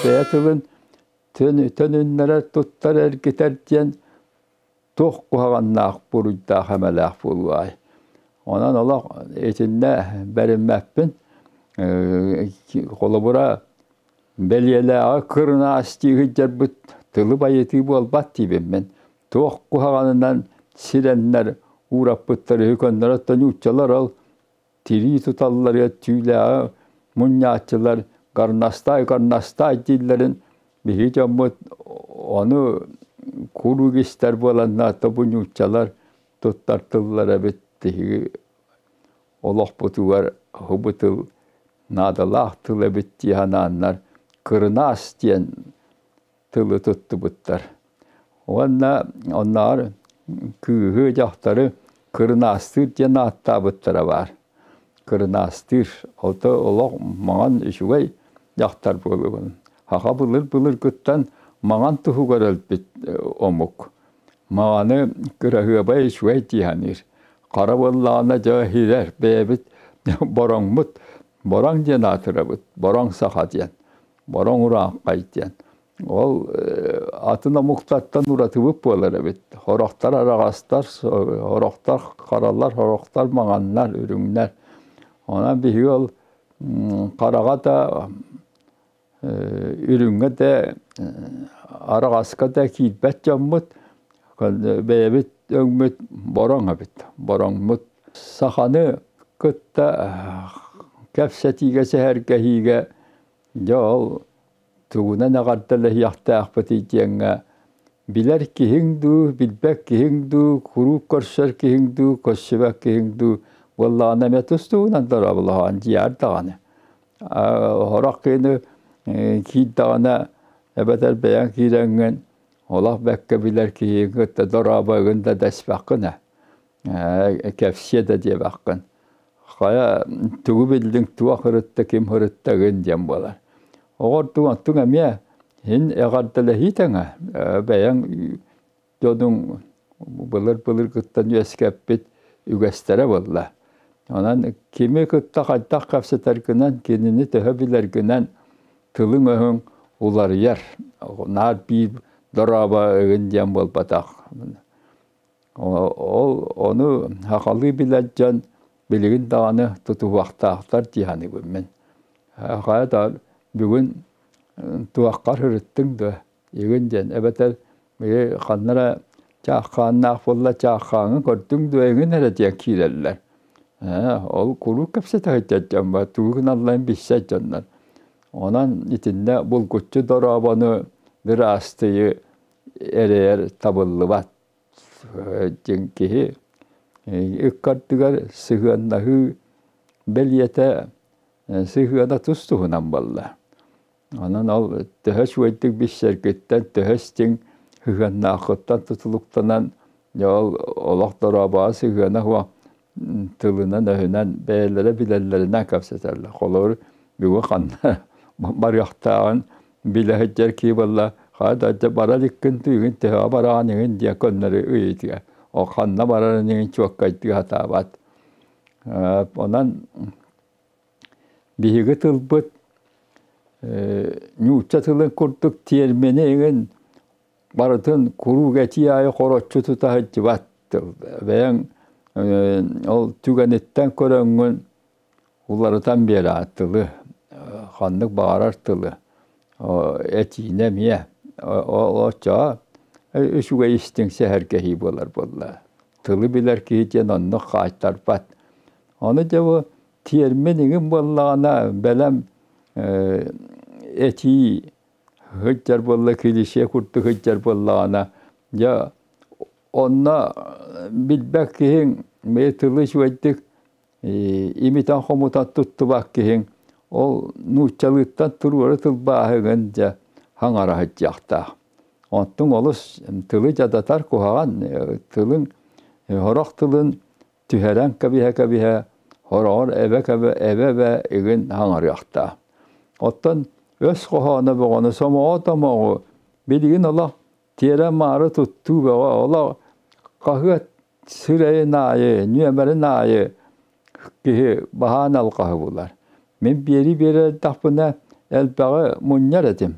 Бэйэ тылын төнүннэрэр, туттар, эргитэр диэн туох куһаҕаннаах, буруйдаах, эмэлээх буолуой. Онон олох итиннэ бэриммэппин. Холобура, бэлиэлээҕи кырынаас дии сылдьарбыт тылы байытыы буолбат диибин мин. Туох куһаҕанынан сирэннэр уураппыттар үһү көннөрө оттон нууччалар ол тирии туталларыгар түүлээҕи мунньааччылар горностай горностай дииллэрин биһиги дьоммут ону куруук истэр буоланнар бу нууччалар туттар тыллара эбит биһиги олохпутугар бу тыл наадалаах тыл эбит дии санааннар кырынаас диэн тылы туттубуттар. Уонна оннооҕор кыыһы, дьахтары кырынаастыыр диэн ааттаабыттара баар. Кырынаастыыр. Ото олох маҥан үчүгэй дьахтар буолугун. Саха былыр-былыргыттан маҥан туһугар өлбүт омук. Маҥаны кыраһыабай үчүгэй дии саныыр. Хара буоллаҕына дьэ иһирэр бэйэбит бороҥмут. Бороҥ диэн аатырабыт. Бороҥ саха диэн. Бороҥ урааҥхай диэн. Ол атын омуктартан уратыбыт буолар эбит. Сорохтор араҕастар, сорохтор харалар, сорохтор маҥаннар, үрүҥнэр. Онон биһиги ол хараҕа да үрүҥҥэ да араҕаска да киирбэт дьоммут бэйэбит өҥмүт бороҥ эбит. Бороҥмут саханы кытта кэпсэтиигэ, сэһэргэһиигэ дьэ ол тугунан эҕэрдэлэһиэхтээхпитий диэҥҥэ билэр киһиҥ дуу, билбэт киһиҥ дуу, куруук көрсөр киһиҥ дуу, көрсүбэт киһиҥ дуу буоллаҕына эмиэ тус-туһунан дорооболоһон дьиэр даҕаны. Сорох киһини киирдэҕинэ эбэтэр бэйэҥ киирэҥҥин олох бэккэ билэр киһигин кытта дорообо да дэспэххин ээ, кэпсиэ да диэбэххин. Хайа тугу биллиҥ, туох ырытта, ким ырыттагын диэн буолар. Оҕордуҥ оттуҥ эмиэ иһин эҕэрдэлэһии тэҥэ бэйэҥ дьонуҥ былыр-былыргыттан үөскэппит үгэстэрэ буолла. Онон кими кытта хайдах кэпсэтэргинэн, кинини төһө билэргинэн тылыҥ-өһүҥ уларыйар. Наар биир дорообо ыгын диэн буолбатах. Ол ону сахалыы билэр дьон билигин даҕаны тутуһуохтаахтар дии саныыбын мин. Хайа да бүгүн туоххар сырыттыҥ дуо игин диэн эбэтэр били ханна эрэ чааххааннаах буолла чааххааҥҥын көрдүҥ дуо эҥин эрэ диэн киирэллэр. Ол куруук кэпсэтэ сылдьар дьон баар, тугу гыналларын билсэр дьоннор. Онон итиннэ булгуччу дорообону, быраастыйы эрэйэр табыллыбат. Дьиҥ киһи ыккардыгар сыһыаннаһыы бэлиэтэ сыһыана тус-туһунан буолла. Онон ол төһө үчүгэйдик билсэргиттэн, төһө истиҥ сыһыаннааххыттан тутулуктанан, дьэ ол олох дорообоҕо сыһыана суох тылынан-өһүнэн бэйэлэрэ билэллэринэн кэпсэтэллэр. Холобур, бүгүн ханна барыахтааҕын билэ сылдьар киһи буолла, хаа да дьэ бара иликкин тыыгын төһөҕө бараҕын иҥин диэн көннөрү ыйытыа. Ол ханна барарын иҥин чуоккайдыы сатаабат. Онон биһиги тылбыт нуучча тылын курдук тиэрмини иҥин барытын куруук этии аайы хороччу тута сылдьыбат. Бэйэҥ ол түгэниттэн көрөҥҥүн уларытан биэрэ тылы, ханнык баҕарар тылы, этиини эмиэ. Оччоҕо үчүгэй истиҥ сэһэргэһии буолар буолла. Тылы билэр киһи диэн оннук хаайтарбат. Ону дьэ бу тиэрмин иҥин буоллаҕына бэлэм этии сылдьар буолла, клише курдук сылдьар буоллаҕына, дьэ онно билбэт киһиҥ бэйэ тылы үчүгэйдик имитэн-хомутан туттубат киһиҥ ол нууччалыыттан туруору тылбааһыгын дьэ хаҥара сылдьыахтаах. Онтуҥ олус тылы дьадатар куһаҕан тылыҥ сорох тылын түһэрэн кэбиһэ-кэбиһэ хороҕор эбэ-кэбэ эбэ-эбэ игин хаҥарыахтаах. Оттон өс хоһооно бөҕөнү сомоҕо томоҕу билигин олох тиэрэ-маары туттуу бөҕө олох хаһыат сирэйин аайы, нүөмэрин аайы киһи баһаан алҕаһы булар. Мин биэрии биэрэрдэхпинэ элбэҕи мунньар этим.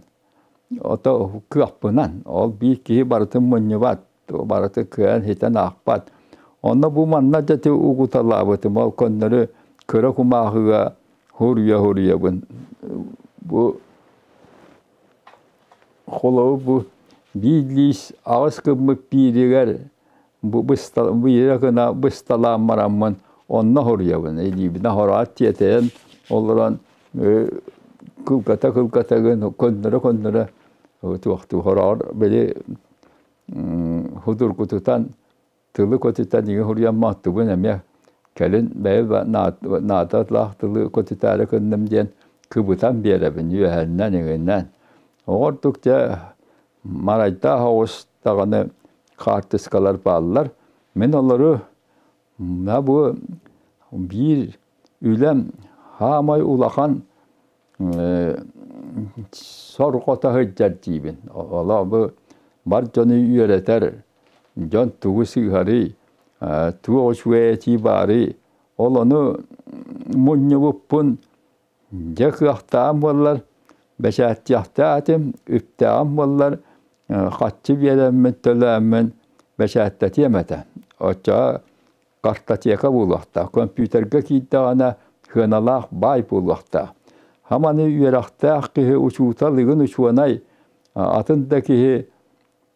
Ото кыахпынан, ол биир киһи барытын мунньубат, барыты кыайан хитэн аахпат. Онно бу манна дьэ угуталаабытым, ол көннөрү кыра кумааҕыга хуруйа-хуруйабын. Бу холобур бу биир лиис аҕыс гыммыт бииригэр бу биирэ гына бысталаан бараммын онно хоруйабын. Илиибинэ хороот тиэтэйэн олорон кылгата-кылгата гын көннөрө-көннөрө туохтуу хороҕор били худургутутан тылы көтүтэн иҥи хуруйан маттыбын эмиэ кэлин бэйэ наадалаах тылы көтүтээри кынным диэн кыбытан биэрэбин үөһэннэн иҥиннэн. Оҕордук дьэ марайдаах оҕус даҕаны хаартыскалар бааллар. Мин олору мына бу биир үлэм хаамай улахан сорҕото сылдьар диибин. Олоо бу бар дьону үөрэтэр дьон тугу сыыһарый, туох үчүгэй этии баарый, ол ону мунньубуппун дьэ кыахтаан буоллар бэчээттиэхтээх этим, үптээҕим буоллар хаччы биэрэммин, төлөөммүн бэчээттэтиэм этэ. Оччоҕо картотека буолуохтаах, компьютерга киирдэҕинэ сыаналаах баай буолуохтаах. Хаманы үөрэхтээх киһи учуутал игин учуонай атын да киһи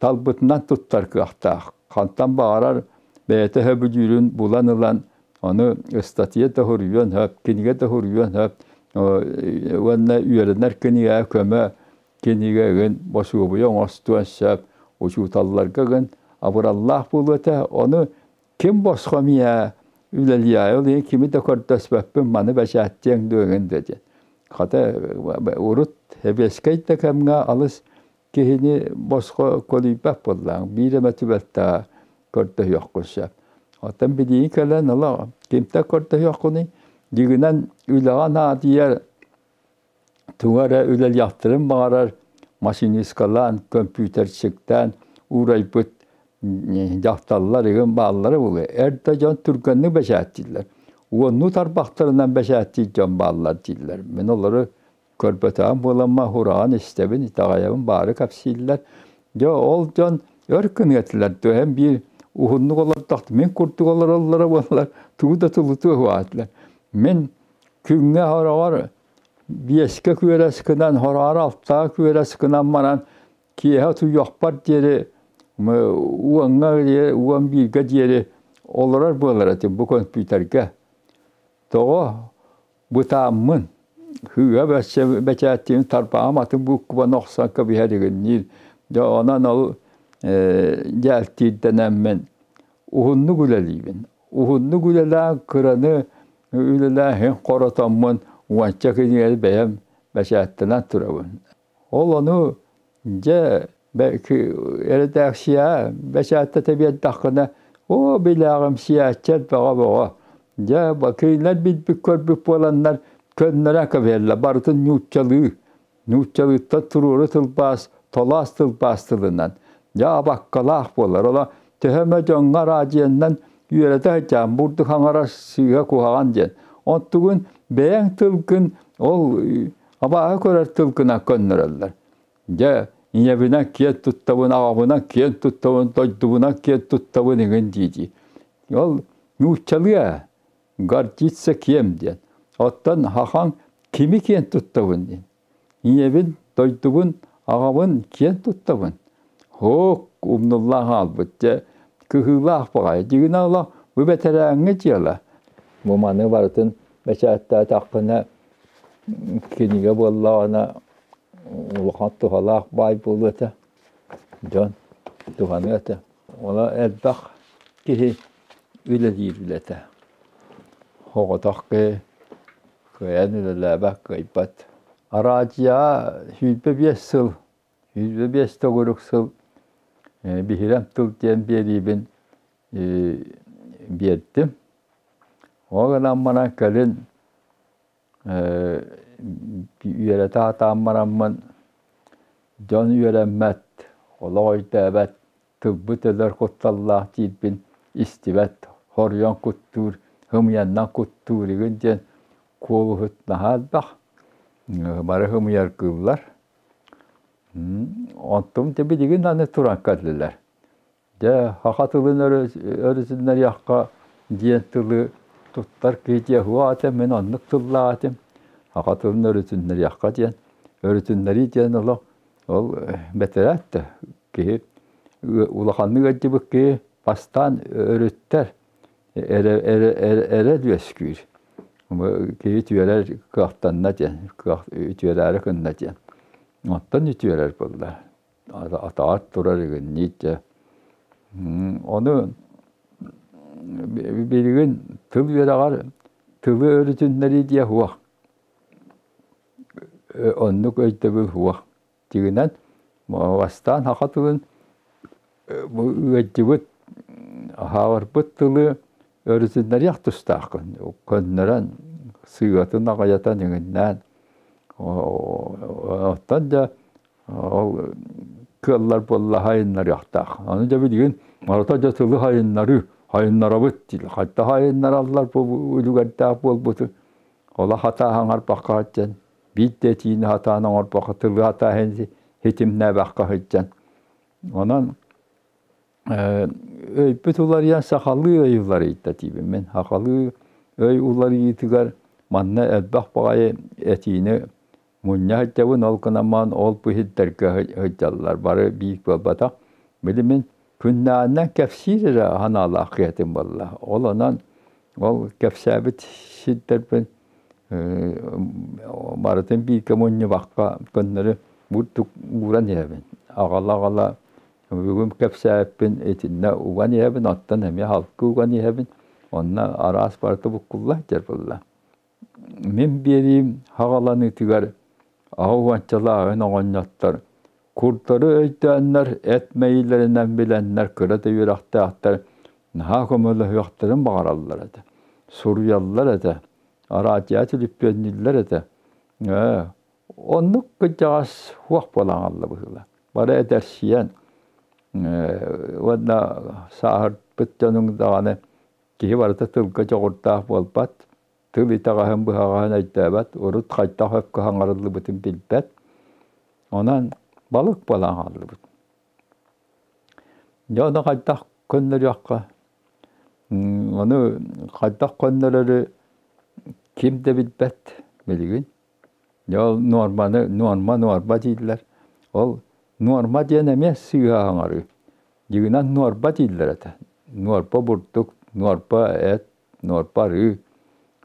талбытынан туттар кыахтаах. Хантан баҕарар бэйэтэ сөбүлүүрүн булан ылан, ону ыстатыйа да суруйуон сөп, кинигэ да суруйуон сөп, уонна үөрэнэр кинигэ көмө кинигэ ыгын босуобуйа оҥостуон сөп, учууталларга ыгын абыраллаах буолуо этэ. Ону ким босхо миэ үлэлиэ, ол иһин кими да көрдөспөппүн, маны бэчээттиэҥ дуо ыгын да диэн. Хата урут сэбиэскэй да кэмҥэ алыс киһини босхо көлүйбэт буоллаҕыҥ, биир эмэ түбэлтэҕэ көрдөһүөххүн сөп. Оттон билигин кэлэн ыла кимтэн көрдөһүөххүнүй? Дьиҥинэн үлэҕэ наадыйар, тугу эрэ үлэлиэхтэрин баҕарар машинисткалаан, компьютерщиктээн уурайбыт дьахталлар игин бааллара буолуо. Эр да дьон түргэнник бэчээттииллэр. Уоннуу тарбахтарынан бэчээттиир дьон бааллар дииллэр. Мин олору көрбөтөҕүм буоламма хураҕан истэбин, итэҕэйэбин баары кэпсииллэр. Дьэ ол дьон өр кыныатылар төһөн биир уһуннук олордохт мин курдук олороллоро буоллар тугу да тулутуо суоҕа Мин күҥҥэ хороҕор биэскэ күөрэс гынан, хороҕор алтаҕа күөрэс гынан баран киэһэ утуйуохпар диэри уоҥҥа 11-гэ диэри олорор буолар этим бу компьютергэ. Тоҕо бытааммын хыыга бэчээттиин тарбаҕым атын бууккубаны охсон кэбиһэригинниир. Дьэ онон ол дьээлтиирдэнэммин уһуннук үлэлиибин. Уһуннук үлэлээн кыраны үлэлээн хоротоммун уонча кинигэни бэйэм бэчээттэнэн турабын. Ол ону дьэ эрэдээксийэ бэчээттэтэ биэрдэххинэ, оо билээҕим сийээччи элбэҕэ бөҕө. Дьэ кинилэр билбит көрбүт буоланнар көннөрөн кэбиһэллэр барытын нууччалыы. Нууччалыыттан туруору тылбаас, толоос тылбаас тылынан. Дьэ абаккалаах буолар. Ола төһө эмэ дьоҥҥо араадьыйаннан үөрэтэ сылдьаан бурдук хаҥарар сыыһа куһаҕан диэн. Онтугун бэйэҥ тылгын ол абааһы көрөр тылгынан көннөрөллөр. Дьэ, ийэбинэн киэн туттабын, аҕабынан киэн туттабын, дойдубунан киэн туттабын иҥин дии-дии. Ол нууччалыы ээ, гордиться кем диэн. Оттон хахаҥ кими киэн туттабын диэн. Ийэбин, дойдубун, аҕабын киэн туттабын. Һоок, умнуллан хаалбыт дьэ, кыһыылаах баҕайы. Дьигинэ олох бу бэтэрээҥҥи дьыала. Бу маны барытын бэчээттээтэхпинэ кинигэ буоллаҕына улахан туһалаах баай буолуо этэ, дьон туһаныа этэ. Ону элбэх киһи үлэлиир үлэтэ. Соҕотох киһи кыайан үлэлээбэт, кыайбат. Араадьыйаҕа 25 сыл, 25 төгүрүк сыл биһирэм тыл диэн биэриибин биэрдим. Ол гынан баран кэлин үөрэтэ сатаан бараммын дьон үөрэммэт, олох өйдөөбөт, тылбыт өлөр кутталлаах диирбин истибэт, хоруйан куттуур, ымыйаннан куттуур игин диэн куолуһут наһаа элбэх. Бары ымыйар кыыллар. Онтум дьэ билигин аны туран кэллилэр. Дьэ, саха тылын өрүтүннэриэххэ диэн тылы туттар киһи диэ суох этэ, мин оннук тыллаах этим. Саха тылын өрүтүннэриэххэ диэн. Өрүтүннэрии диэн олох ол бэтэрээт да киһи улаханнык ыалдьыбыт киһи бастаан өрүттэр эрэ эрэ эрэ үөскүүр. Киһи үтүөрэр кыахтанна диэн, кыах үтүөрээри гынна диэн. Оттон үтүөрэр буолла. Атаҕар турар игинниит дьэ. Ону билигин тыл үөрэҕэр тылы өрүтүннэрии диэ суох. Оннук өйдөбүл суох. Дьиҥинэн, бастаан саха тылын ыалдьыбыт, аһааҕырбыт тылы өрүтүннэриэх тустааххын. Көннөрөн, сыыһатын аҕыйатан иҥиннээн. Оттон дьэ ол кыаллар буолла сайыннарыахтаах. Аны дьэ билигин барыта дьэ тылы сайыннарыы, сайыннарабыт дииллэр. Хайдах сайыннараллар бу үлүгэрдээх буолбуту. Ола хатааһын арбахха диэн биир да этиини сатаан оҥорбокко тылы сатаан ситимнээбэххэ сылдьан. Онон өйбүт уларыйан сахалыы өй уларыйда диибин мин. Сахалыы өй уларыйыытыгар манна элбэх баҕайы этиини мунньа сылдьабын, ол гынан баран ол бу сирдэргэ сылдьаллар, бары биир буолбатах. Били мин күннээҕинэн кэпсиир эрэ санаалаах киһитим буолла. Ол онон ол кэпсээбит сирдэрбин барытын бииргэ мунньубакка көннөрү бурдук ууран иһэбин. Аҕала-аҕала бүгүн кэпсээппин итиннэ уган иһэбин, оттон эмиэ халкы уган иһэбин. Онно араас барыта буккулла сылдьар буолла. Мин биэриим хаҕаланыытыгар аҕа уончалааҕын оҕонньоттор курдары өйдөөннөр, эт мэйиилэринэн билэннэр кыра да үөрэхтээхтэр наһаа көмөлөһүөхтэрин баҕараллар этэ. Суруйаллар этэ. Араадьыйа түлүппүөннүүллэр этэ. Ээ, оннук кырдьаҕас суох буолан хаалла быһыылаах. Бары эдэрсийэн уонна сааһырбыт дьонуҥ даҕаны киһи барыта тылга дьоҕурдаах буолбат, тыл итэҕэһин быһаҕаһын өйдөөбөт, урут хайдах өпкө хаҥарыллыбытын билбэт. Онон балык буолан хааллыбыт. Дьэ ону хайдах көннөрүөххэ? Ону хайдах көннөрөрү ким да билбэт билигин. Дьэ ол нуорманы нуорма нуорма дииллэр. Ол нуорма диэн эмиэ сыыһа аҥарыы. Дьиҥинэн нуорба дииллэр этэ. Нуорба бурдук, нуорба эт, нуорба арыы.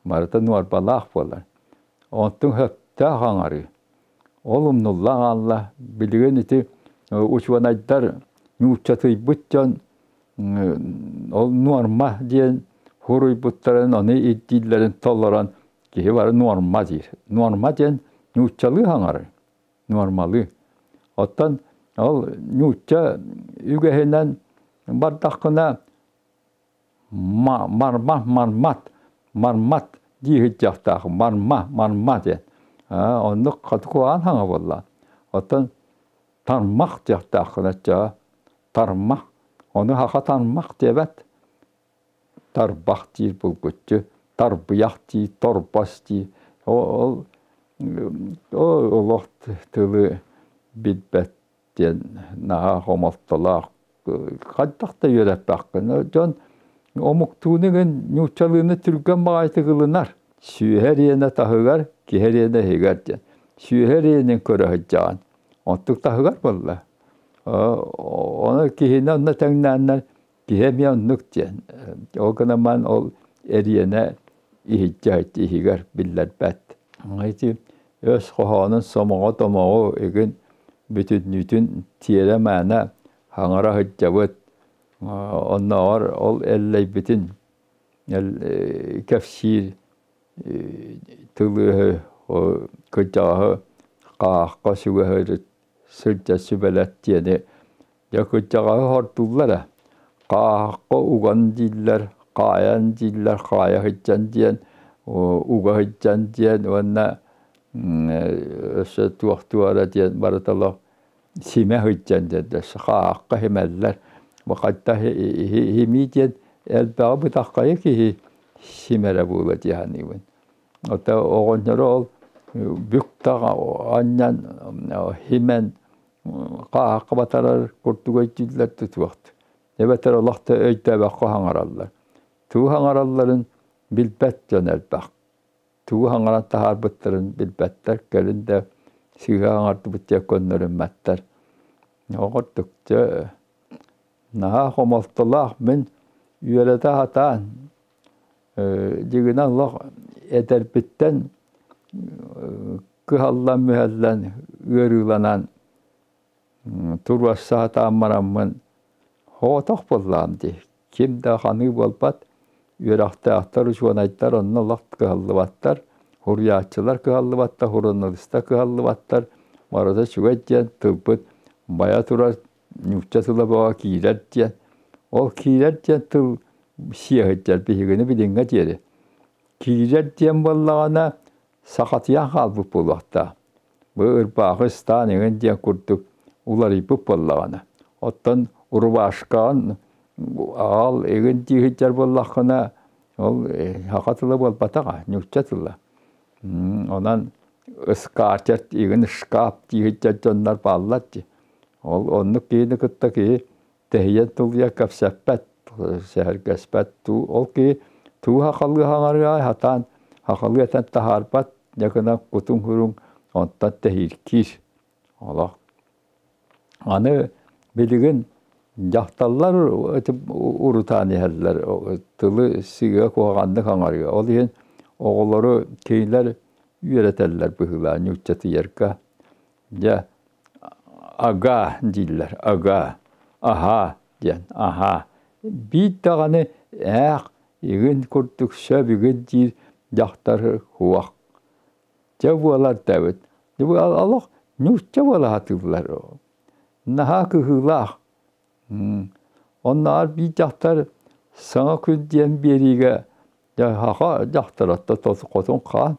Барыта нуорбалаах буолар. Онтуҥ сөптөөх аҥарыы. Ол умнулла хаалла. Билигин ити учуонайдар нууччатыйбыт дьон ол нуорма диэн суруйбуттарын ону ирдииллэрин толорон киһи бары нуорма диир. Нуорма диэн нууччалыы саҥарар, нуормалыы. Оттон ол нуучча үгэһинэн бардаххына марма мармат мармат дии сылдьыахтаах марма марма диэн оннук куһаҕан саҥа буолла оттон тармах диэхтааххын оччоҕо тармах ону саха тармах диэбэт тарбах диир булгуччу тарбыйах диир торбос диир ол олох тылы билбэт диэн наһаа хомолтолоох хайдах да үөрэппэххин дьон омуктууну гын нууччалыыны түргэн баҕайытык ылынар сүөһэ эриэнэ таһыгар киһи эриэнэ иһигэр диэн сүөһэ эриэнин көрө сылдьаҕын оттук таһыгар буолла ону киһини онно тэҥнээннэр киһи эмиэ оннук диэн ол гынан баран ол эриэнэ иһирдьэ иһигэр биллэрбэт ити өс хоһоонун сомоҕо домоҕу игин бүтүннүүтүн тиэрэ мээнэ хаҥара сылдьабыт оннооҕор ол эллэйбитин кэпсиир тылы кырдьаҕаһы хаахха сүгэһэр сылдьа сүбэлэт диэни дьэ кырдьаҕаһы хордууллар ээ хааһахха уган дииллэр хаайан дииллэр хаайа сылдьан диэн уга сылдьан диэн уонна өссө туох туора диэн барыта олох симэ сылдьан диэн өссө хааһахха симэллэр бу хайдах симии диэн элбэҕи бытаххайы киһи симэрэ буолуо дии саныыбын Ото оҕонньоро ол бүк таҕа анньан химэн Хааһахха батарар курдук өйдүүллэр тутуохт. Эбэтэр олох да өйдөөбөккө хаҥараллар. Тугу хаҥаралларын билбэт дьон элбэх. Тугу хаҥаран таһаарбыттарын билбэттэр, кэлин да сыыһа хаҥардыбыт диэн көннөрүммэттэр. Оҕордук дьэ наһаа хомолтолоох мин үөрэтэ сатаан дьигинэн олох эдэрбиттэн кыһаллан-мүһэллэн ыарыыланан туруорса сатаан бараммын соҕотох буоллаҕым дии. Ким да ханыы буолбат, үөрэхтээхтэр, учуонайдар онно олох кыһаллыбаттар, суруйааччылар кыһаллыбаттар, суруналыыстар кыһаллыбаттар, барыта үчүгэй диэн тылбыт байа турар нуучча тыла бөҕө киирэр диэн. Ол киирэр диэн тыл сиэһирдэр биһигини билиҥҥэ диэри. Киирэр диэн буоллаҕына сахатыйан хаалбыт буолуохтаах. Бу ырбаахы ыстаан эҥин диэн курдук уларыйбыт буоллаҕына. Оттон рубашкаҕын аҕал эҥин дии сылдьар буоллаххына, ол саха тыла буолбатаҕа, нуучча тыла. Онон ыскаачат игин шкаф дии сылдьар дьоннор бааллар дии. Ол оннук киһини кытта киһи тэһийэн тулуйа кэпсэппэт, сэһэргэспэт. Туу ол киһи туу хахалыы хаҥарыа сатаан хахалыы этэн таһаарбат, дьэ гынан кутуҥ-һуруҥ онтон тэһииркиир. Олох. Аны билигин дьахталлар урутаан иһэллэр, тылы сыыһа куһаҕаннык аҥарыа. Ол иһин оҕолору кинилэр үөрэтэллэр быһыылаах нууччатыйарга. Дьэ, ага дииллэр, ага, аһаа диэн, аһаа. Биир даҕаны ээх игин курдук сөп игин диир дьахтар суох. Дьэ буолар да эбит. Олох нуучча буола сатыыллар. Наһаа кыһыылаах. Оннооҕор биир дьахтар саҥа күн диэн биэриигэ дьэ саха дьахтара хотун хаан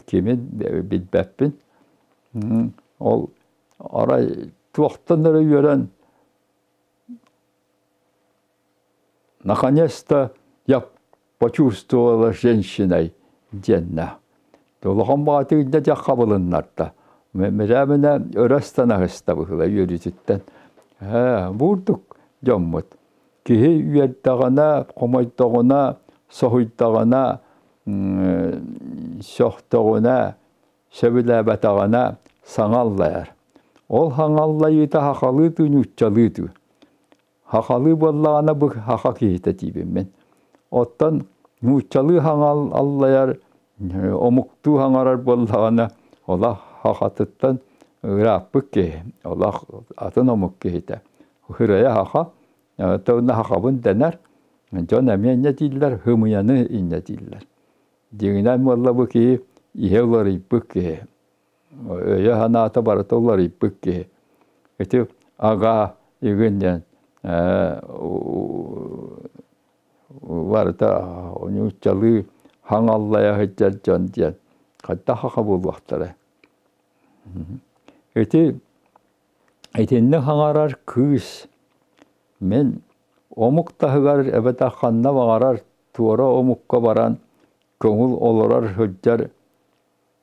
кимин билбэппин. Ол арай туохтан эрэ үөрэн наконец-то я почувствовала женщиной диэннэ. Улахан баҕатык инньэ дьэ хабылыннарда. Мирэминэ өрө ыстанаһыста быһыыла үөрүүтүттэн. Ээ, буурдук дьоммут. Киһи үөрдэҕинэ, хомойдоҕуна, соһуйдаҕына, сөхтөҕүнэ, сөбүлээбэтэҕинэ саҥа аллайар. Ол саҥа аллайыыта сахалыы дуу, нууччалыы дуу. Хахалыы буоллаҕына бу хаха киһитэ диибин мин. Оттон нууччалыы хаҥал аллайар, омуктуу хаҥарар буоллаҕына, олох хахатыттан ырааппыт киһи, олох атын омук киһитэ. Хырайа хаха, тылына хахабын дэнэр, дьон эмиэ инньэ дииллэр, хымыйаны инньэ дииллэр. Дьиҥинэн буолла бу киһи иһэ уларыйбыт киһи. Өйө-санаата барыта уларыйбыт киһи. Ити агаа игин диэн барыта нууччалыы хаҥаллайа сылдьар дьон диэн хайдах хаха буолуохтарай. Ити итинник хаҥарар кыыс мин омук таһыгар эбэтэр ханна баҕарар туора омукка баран көҥүл олорор сылдьар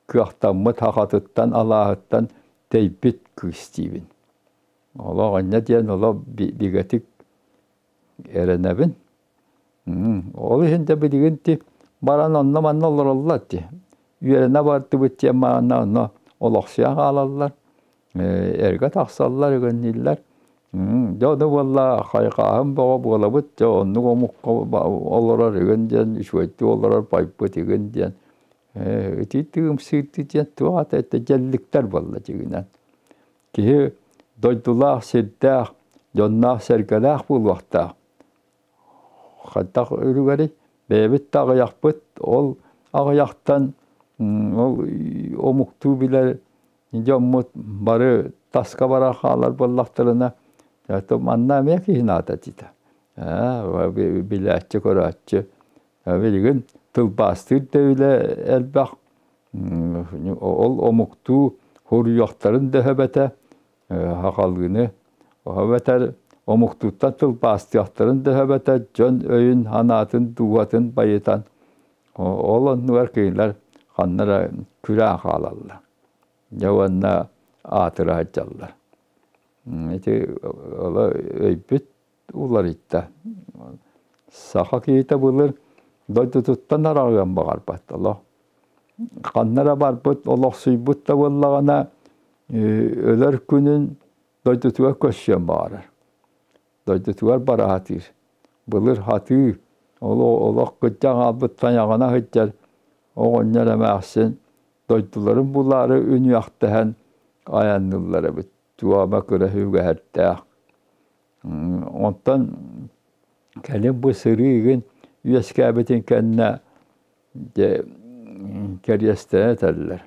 кыахтаммыт хахатыттан, алааһыттан тэйбит кыыс диибин. Олох инньэ диэн олох бигэтик эрэнэбин. Ол иһин да билигин ти баран онно-манна олороллор дии. Үөрэнэ бардыбыт диэн маанна онно олохсуйан хаалаллар. Эргэ тахсаллар, үгэннииллэр. Дьэ ону буолла хайҕааһын бөҕө буолабыт, дьэ оннук омукка олорор игин диэн, үчүгэйдик олорор байбыт игин диэн Ити тыымсыырдыы диэн туох аата этэ дьэлликтэр буолла дьиҥинэн. Киһи дойдулаах, сирдээх, дьонноох-сэргэлээх буолуохтаах. Хайдах үлүгэрий? Бэйэбит да аҕыйахпыт, ол аҕыйахтан ол омуктуу билэр дьоммут бары таска барар хаалар буоллахтарына, манна эмиэ киһи наада диэтэ. Билээччи, көрөөччү Билигин тылбаастыыр да үлэ элбэх. Ол омуктуу суруйуохтарын да сөп сахалыыны эбэтэр омуктууттан тылбаастыахтарын да сөп дьон өйүн, санаатын, дууһатын байытан ол оннугар кинилэр ханна эрэ күрээн хаалаллар. Дьэ уонна аатыра сылдьаллар. Ити ола өйбүт уларыйда. Саха киһитэ былыр дойдутуттан араҕыан баҕарбат олох. Ханна эрэ барбыт, олохсуйбут да буоллаҕына, өлөр күнүн дойдутугар көрсүөн баҕарар. Дойдутугар бара сатыыр. Былыр хатыы, олох кырдьан хаалбыт тайаҕына сылдьар оҕонньор эмээхсин дойдуларын булаары үнүөхтэһэн айанныыллар эбит. Туома кыра үгэһэрдээх. Онтон кэлин бу сырыы игин үөскээбитин кэннэ дьэ кэриэстэрэ этэллэр.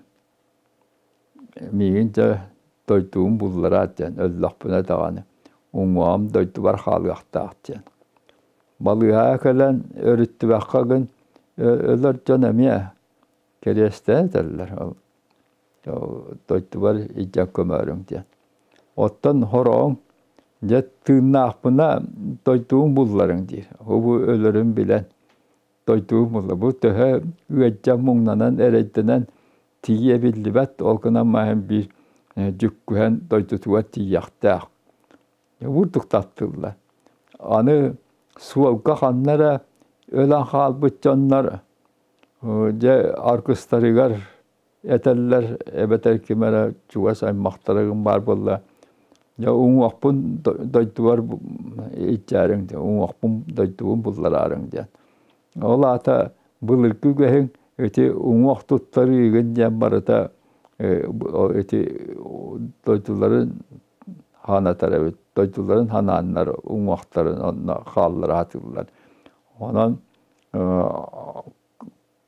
Миигин дьэ дойдубун буллараат диэн өллөхпүнэ даҕаны уҥуоҕум дойдубар хаалыахтаах диэн. Балыыһаҕа кэлэн өрүттүбэххэ гын өлөр дьон эмиэ кэриэстээн этэллэр ол дойдубар илдьэн көмөөрүҥ диэн. Оттон хороҕоҥ дьэ тыыннаахпына дойдубун булларыҥ диир. Бу өлөрүн билэн дойдубун булла. Бу төһө ыалдьан муҥнанан эрэйдэнэн тиийэ биллибэт, ол гынан маһын биир дьүккүһэн дойдутугар тиийиэхтээх. Бурдук таптыыллар. Аны суолга ханна эрэ өлөн хаалбыт дьоннор дьэ аргыстарыгар этэллэр эбэтэр ким эрэ чугас аймахтарыгын баар буолла дьэ уҥуохпун дойдубар илдьээриҥ диэн уҥуохпун дойдубун буллараарыҥ диэн. Ол аата былыргы үгэһиҥ ити уҥуох туттарыыгын диэн барыта ити дойдуларын ханатар эбит. Дойдуларын ханааннар уҥуохтарын онно хааллара сатыыллар. Онон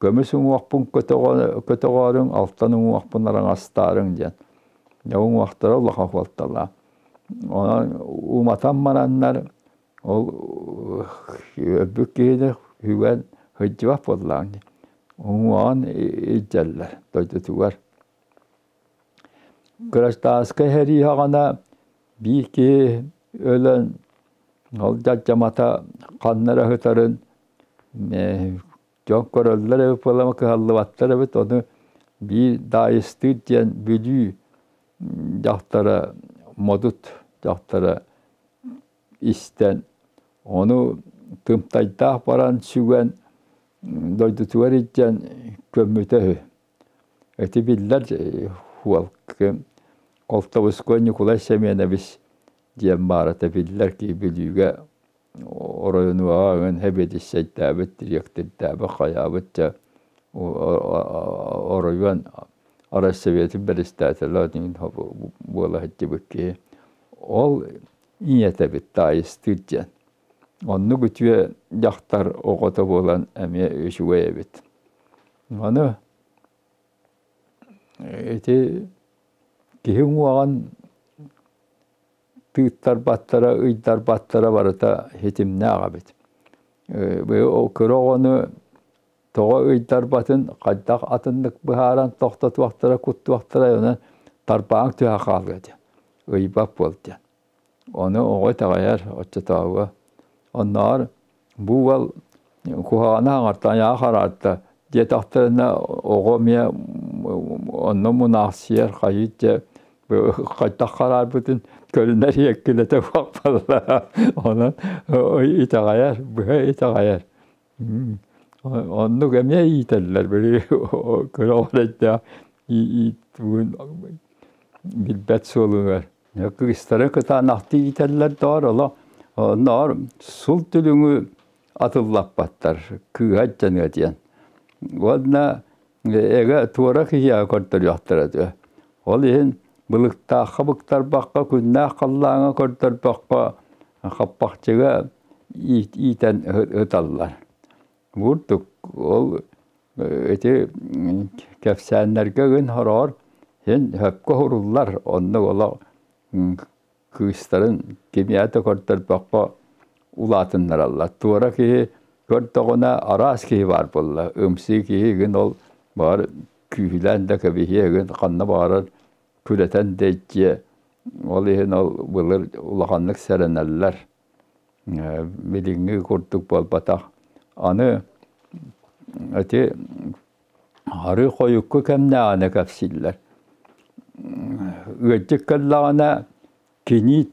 көмүс уҥуохпун көтөҕөөрүҥ, алтан уҥуохпун араҥастаарыҥ диэн. Дьэ уҥуохтара улахан суолталаах. Онон уматан бараннар ол өлбүт киһини сүгэн сылдьыбат буоллаҕыҥ дии. Уҥуоҕун илдьэллэр дойдутугар. Кырачтааскай сэрии саҕана биир киһи өлөн ол дьардьамата ханна эрэ сытарын дьон көрөллөр эбит буолан кыһаллыбаттар эбит ону биир Даайыстыыр диэн Бүлүү дьахтара модут дьахтара истэн ону тымтайдаах баран сүгэн дойдутугар илдьэн көммүтэ үһү. Ити биллэр уол Колтовской Ньукулай Семенович диэн баарата биллэр киһи Бүлүүгэ оройуонугар сэбиэдиссэйдээбит, дириэктирдээбит, хайаабыт дьэ оройуон райсоветын бэрэстээтэлэ буола сылдьыбыт киһи. Ол ийэтэбит Таайыстыыр диэн. Оннук үтүө дьахтар оҕото буолан эмиэ үчүгэй эбит. Аны ити киһи уҥуоҕун тыыттарбаттара, ыйдарбаттара барыта ситимнээх эбит. Кыра оҕону тоҕо ыйдарбатын хайдах атыннык быһааран тохтотуохтара, куттуохтара, онон тарбааҥ түһэ хаалыа диэн, ыйбат буол диэн. Ону оҕо итэҕэйэр оччотооҕуга. Оннооҕор бу уол куһаҕаны хаҥартан айаҕа хараарта диэтэхтэринэ оҕо эмиэ онно мунаахсыйар хайыы дьэ хайдах хараарбытын көрүнэр иэккилэтэ буолла. Онон итэҕэйэр, быһа итэҕэйэр. Оннук эмиэ иитэллэр били кыра оҕо эрэйдээх билбэт суолугар. Кыыстары кытаанахтыы иитэллэр доҕор олох оннооҕор сул түлүҥү атыллаппаттар кыыһа дьаныа диэн. Уонна эгэ туора киһиэхэ көрдөрүөхтэрэ дуо. Ол иһин былыктаахха быктарбакка, күннээх халлааҥҥа көрдөрбөххө хаппахчыга иитэн ыталлар. Бурдук ол ити кэпсээннэргэ гын хороҕор син сөпкө уһуруллар оннук олох кыыстарын кимиэхэ да көрдөрбөххө улаатыннараллар. Туора киһи көрдөҕүнэ араас киһи баар буолла. Ымсыы киһи игин ол баҕар күүһүлээн да кэбиһиэ игин ханна баҕарар күрэтэн да илдьиэ. Ол иһин ол былыр улаханнык сэрэнэллэр. Билиҥҥи курдук буолбатах. Аны ити арыы хойукку кэмнээҕинэ кэпсииллэр. Ыалдьыт кэллэҕинэ Кини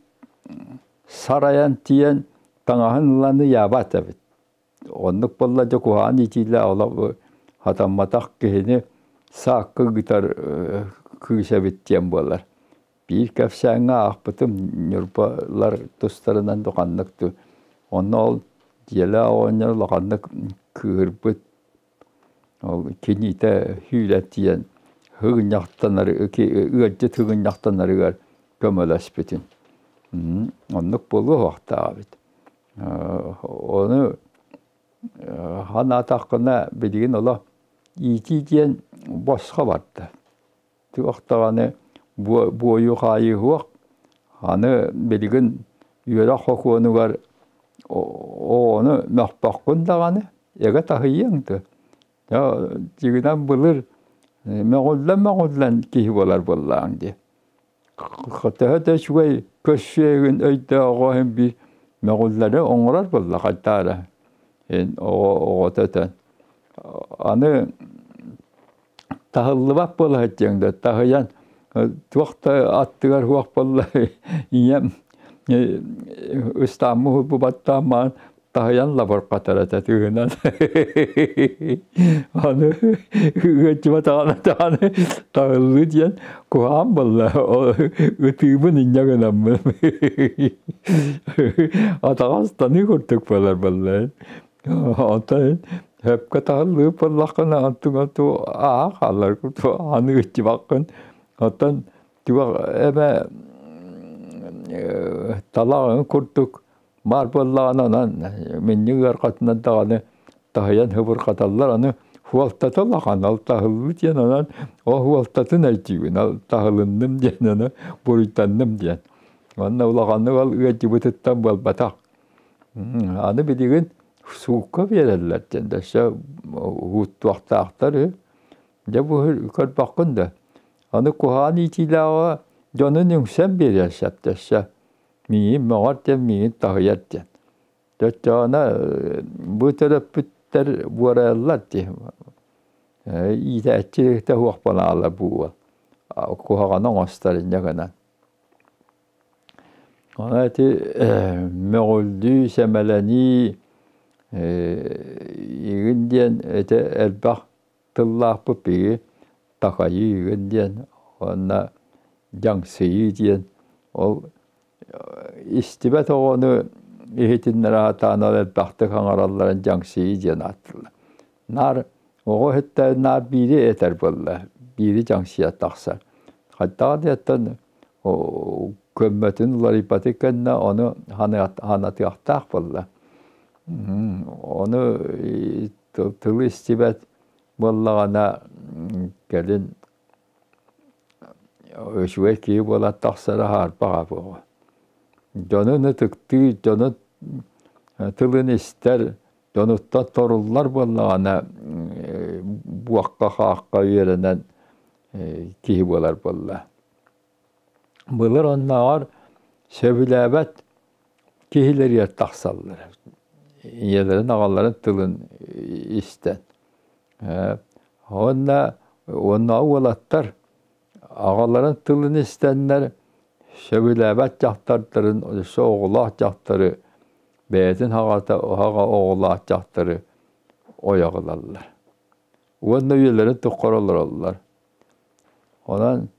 сарайан тиийэн таҥаһын ылан ыйаабат эбит. Оннук буолла дьэ куһаҕан иитиилээх олох хатамматах киһини саакка ыытар кыыс эбит диэн буолар. Биир кэпсээҥҥэ аахпытым Ньурбалар тустарынан да ханнык онно ол дьиэлээх оҕонньор улаханнык кыыһырбыт. Ол киниитэ сүүрэн тиийэн сыгынньахтанар ыалдьыт сыгынньахтанарыгар көмөлөспүтүн. Оннук буолуо суохтаах эбит. Ону санаатаххына билигин олох иитии диэн босхо барда. Туох даҕаны буойу-хаайыы суох. Аны билигин үөрэх сокуонугар оҕону мөхпөххүн даҕаны эгэ таһыйыаҥ дуо? Дьиҥинэн былыр мөҕүллэн-мөҕүллэн киһи буолар буоллаҕыҥ дии. Төһө да үчүгэй көрсүөҕүн өйдөөҕө иһин биир мөҕүллэри оҥорор буолла хайдаа эрэ оҕото этэн. Аны таһыллыбат буола сылдьыаҥ да таһыйан туох да аттыгар суох буолла ийэм ыстааммы уһулбубаттаан маан таһыйан лабырҕатар этэ тыынан аны ыаччыбатаҕына даҕаны таһыллыы диэн куһаҕан буолла ытыыбын инньэ гынаммын атаҕастаныы курдук буолар буолла онтон сөпкө таһыллыы буоллаххына онтуҥ ту аа хаалар аны ыччыбаккын оттон туох эмэ талаҕын курдук Баар буоллаҕына онон минньик ыархатынан даҕаны таһыйан сыбырҕаталлар аны хуолтата улахан ол таһыллыы диэн онон ол хуолтатын өйдүүгүн ол таһылынным диэн ону буруйданным диэн уонна улаханнык ол ыалдьыбытыттан буолбатах аны билигин суукка биэрэллэр диэн өссө уһуттуохтаахтар үһү дьэ бу көрбөххүн да аны куһаҕан иитиилээҕэ дьонун үҥсэн биэриэн сөп өссө Миигин мөҕөр диэн миигин таһыйар диэн. Төттөҕүнэ бу төрөппүттэр буорайаллар дии. Иитээччи да суох буолаалар бу уол. Куһаҕаны оҥостор инньэ гынан. Онон ити мөҕүллүү, сэмэлэнии игин диэн ити элбэх тыллаахпыт биһиги такайыы игин диэн уонна дьаҥсыйыы диэн ол истибэт оҕону иһитиннэрэ сатаан ол элбэхтик аҥаралларын дьаҥсыйыы диэн ааттыыллар. Наар оҕо иһиттэ наар биири этэр буолла, биири дьаҥсыйа тахсар. Хайдаҕа диэттэн көммөтүн уларыйбатын кэннэ ону ханатыахтаах буолла. Ону тылы истибэт буоллаҕына кэлин үчүгэй киһи буолан тахсара хаарбаҕа буолуо. Дьонун ытыктыыр, дьонун тылын истэр, дьонуттан торуллар буоллаҕына буохха-хаахха үөрэнэн киһи буолар буолла. Былыр оннооҕор сөбүлээбэт киһилэригэр тахсаллар. Ийэлэрин, аҕаларын тылын истэн. Уонна уонна уолаттар аҕаларын тылын истэннэр сөбүлээбэт дьахтардарын, өссө оҕолоох дьахтары бэйэтин аҕата аҕа оҕолоох дьахтары ойох ылаллар. Уонна үйэлэрин тухары олороллор. Онон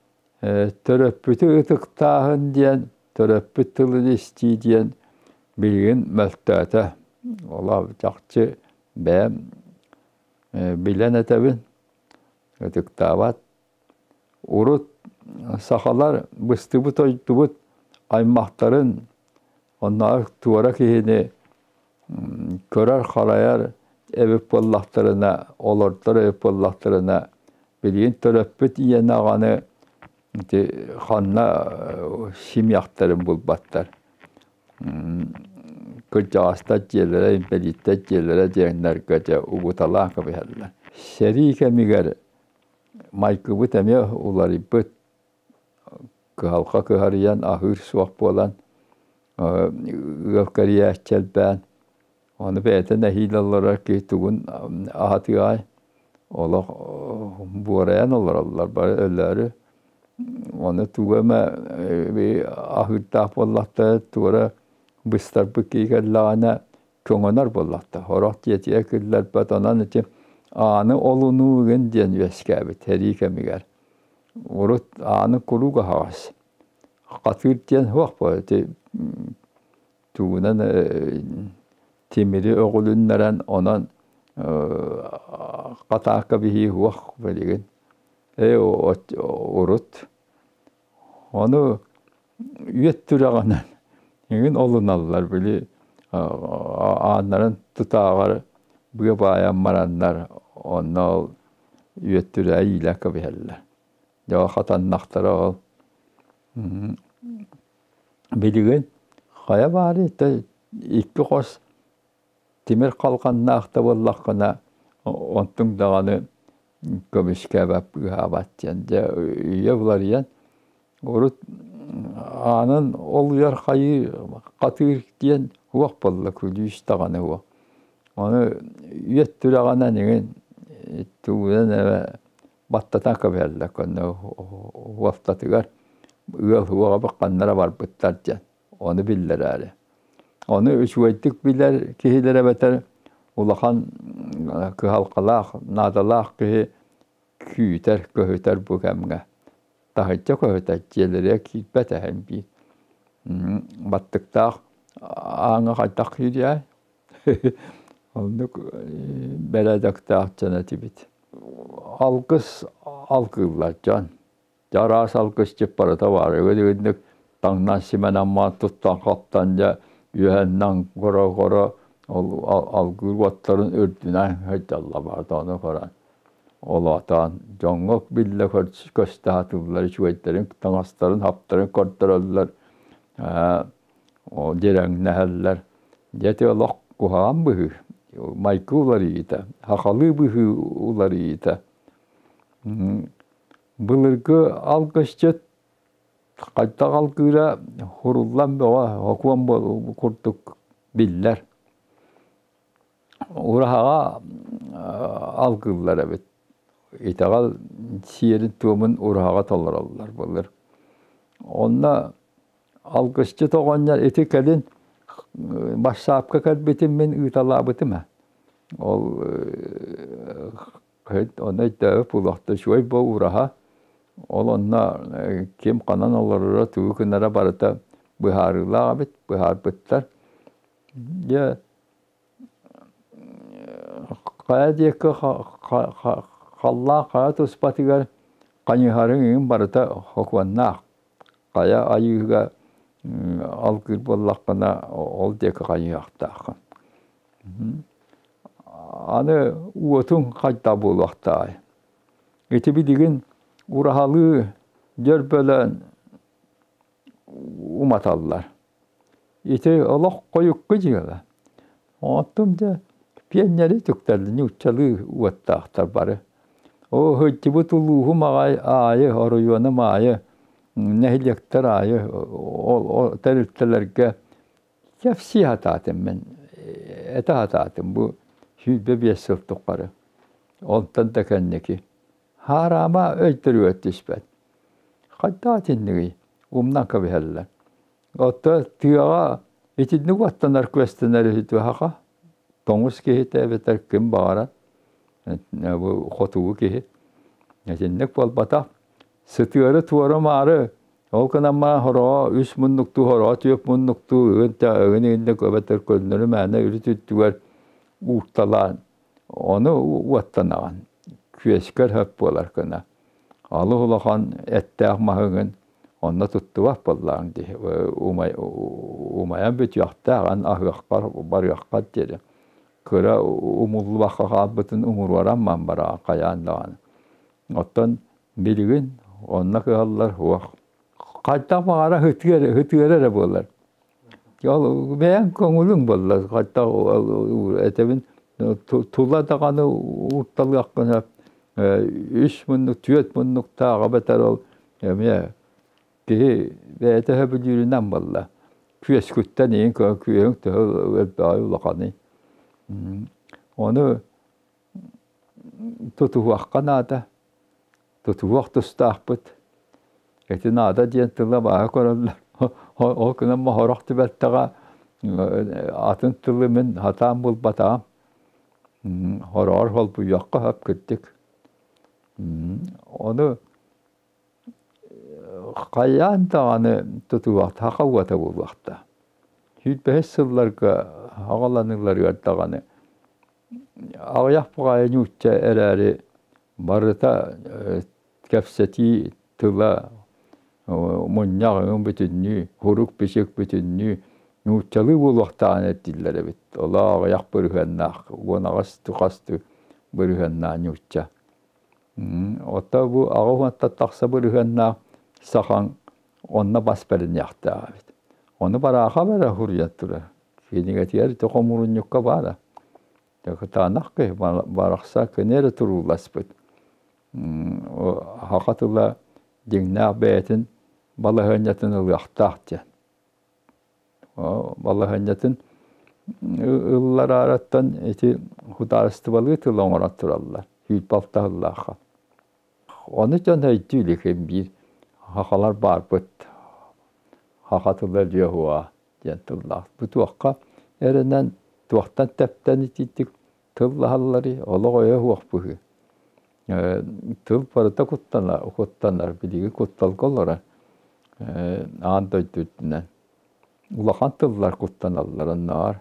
төрөппүтү ытыктааһын диэн, төрөппүт тылын истии диэн билигин мөлтөөтө. Олох чахчы бэйэм билэн этэбин, ытыктаабат. Урут сахалар быстыбыт-ойдубут аймахтарын оннооҕор туора киһини көрөр-харайар эбит буоллахтарына, олордор эбит буоллахтарына, билигин төрөппүт ийэни аҕаны ити ханна симиэхтэрин булбаттар. Кырдьаҕастар дьиэлэрэ, инбэлииттэр дьиэлэрэ диэннэргэ дьэ угуталаан кэбиһэллэр. Сэрии кэмигэр майгыбыт эмиэ уларыйбыт. Кыһалҕа кыһарыйан аһыыр суох буолан ыал кэрийээччи элбээн ону бэйэтэ нэһиилэ олорор киһи тугун аһатыаҕай олох буорайан олороллор бары өлөөрү. Оны туга эмэ аһыырдаах буоллахтара туора быстарбыт киһи кэллэҕинэ көҥөнөр буоллахта. Сорох дьиэтигэр киллэрбэт, онон ити ааны олунуу игин диэн үөскээбит сэрии кэмигэр. Урут ааны куруук аһаҕас. Хатыыр диэн суох буо ити тугунан тимири өҕүлүннэрэн онон хатаакка биһии суох билигин. Ээ урут ону үөт түрэҕинэн эҥин олуналлар били ааннарын тутааҕар быа баайан бараннар онно ол үөт түрэҕи иилэ кэбиһэллэр. Дьэ ол хатаннахтара ол билигин хайа баарый икки хос тимир халҕаннаах да буоллаххына онтуҥ даҕаны көмүскээбэт быыһаабат диэн дьэ үйэ уларыйан урут аанын олуйар хайыы хатыыр диэн уох буолла күлүүс даҕаны уох ону үйэт түрэҕинэн иҥин тугунан эрэ баттатан кэбиһэллэр көннө уоптатыгар ыал уоҕа ханнара барбыттар диэн ону биллэрээри Ону үчүгэйдик билэр киһилэр эбэтэр улахан кыһалҕалаах, наадалаах киһи күүтэр, көһүтэр бу кэмҥэ. Таһырдьа көһүтэр, дьиэлэригэр киирбэт эһэм биир. Баттыктаах ааҥҥа хайдах киириэй? Оннук бэрээдэктээх дьон этибит. Алгыс алгыыллар дьон. Дьэ араас алгысчыт барыта баар. Үгүнүк таҥнан симэнэн маан туттан-хаптан дьэ үөһэннэн горо-горо ол алгыыр уоттарын үрдүнэн сылдьаллар баата ону көрөн олоотоон дьоҥҥо биллэ көстө сатыыллар үчүгэйдэрин таҥастарын хаптарын көрдөрөллөр ол дирэҥнэһэллэр дьэ ити олох куһаҕан быһыы майгы уларыйыыта сахалыы быһыы уларыйыыта Былыргы алгысчыт хайдах алгыыра хуруллан бөҕө сокуон курдук биллэр. Ураһаҕа алгыыллар эбит. Итэҕэл сиэрин-туомун ураһаҕа толороллор былыр. Онно алгысчыт оҕонньор ити кэлин бассаапка кэлбитин мин ыыталаабытым ээ. Ол Ону өйдөөбүт буолуохта үчүгэй буо ураһа ол онно ким ханан олороро тугу гынара барыта быһаарыылаах эбит быһаарбыттар дьэ хайа диэки халлаан хайа туспатыгар хайыһарыҥ иҥин барыта сокуоннаах хайа айыыга алгыыр буоллаххына ол диэки хайыһыахтааххын Аны уотуҥ хайдах буолуохтааҕый? Ити билигин ураһалыы дьөрбөлөөн уматаллар. Ити олох хойукку дьыала. Оттон дьэ пиэнньэри түктэллэ нууччалыы уоттаахтар бары. Оо сылдьыбыт улууһум аҕай аайы, оройуонум аайы, нэһилиэктэр аайы ол тэрилтэлэргэ Кэпсии сатаатым мин, этэ сатаатым бу 25 сыл тухары. Онтон да кэнники хаараама өйдөрүгэр түспэт. Хайдах итиннигий? Умнан кэбиһэллэр. Оттон тыаҕа итинник уоттанар күөстэнэр үһү туһаха. Тоҥус киһитэ эбэтэр ким баҕарар бу хотугу киһи. Итинник буолбатах. Сытыары туора-маары Ол гынан баран хороҕо үс муннуктуу, хороҕо түөрт муннуктуу ыгын ыгын иһиннэ эбэтэр көннөрү мээнэ үрүт үрдүгэр уурталаан ону уоттанаҕын күөскэр сөп буолар гына алыс улахан эттээх маһыгын онно туттубат буоллаҕыҥ дии умайан бүтүөхтээх эн аһыаххар барыаххар диэри кыра умуллубакка хаалбытын умуруоран ман бараҕын хайаан даҕаны оттон Билигин онно кыһаллар суох. Хайдах баҕара ытыар, ытыара эрэ буолар. Ол бэйэҥ көҥүлүҥ буолла хайдах этэбин тула даҕаны уурталыаххын сөп үс муннук, түөрт муннуктаах эбэтэр ол эмиэ киһи бэйэтэ сөбүлүүрүнэн буолла. Күөскүттэн иһин күөһүҥ төһө элбэҕий улаханый. Ону Тутуһуохха наада, тутуһуох тустаахпыт. Ити наада диэн тыла бааһа көрөллөр. Ол гынан моһорох түбэлтэҕэ атын тылы мин сатаан булбатаҕым. Хороҕор холбуйуохха сөп кырдьык. Ону хайаан даҕаны тутуох саха уота буолуохтаах. 25 сылларга аҕаланыыларыгар даҕаны аҕыйах баҕайы нуучча эрээри барыта кэпсэтии тыла мунньах өҥ бүтүннүү, хурук-бичик бүтүннүү нууччалыы буолуохтааҕын эрдиллэр эбит. Олоо аҕыйах бырыһыаннаах, 18 хастыы бырыһыаннаах нуучча. Оттон бу 80-тан тахса бырыһыаннаах сахаҥ онно бас бэриниэхтээх эбит. Ону бараахап эрэ суруйан турар. Кинигэтигэр ити хомуурунньукка баара. Кытаанах киһи барахсан кини эрэ турууласпыт. Саха тыла дьиҥнээх бэйэтин балаһыанньатын ылыахтаах диэн. Балаһыанньатын ыллараараттан ити судаарыстыбалыы тыл оҥорон тураллар. 26 сыллаахха. Ону дьон өйдүү илик биир сахалар баарбыт. Саха тыла өлүө диэн тыллаах. Бу туохха эрэнэн, туохтан тэптэн итиитик тыллаһалларый, олох өйө суох быһыы. Тыл барыта куттанар, куттанар, билигин кутталга олорор аан дойду үрдүнэн. Улахан тыллар куттаналлар оннооҕор.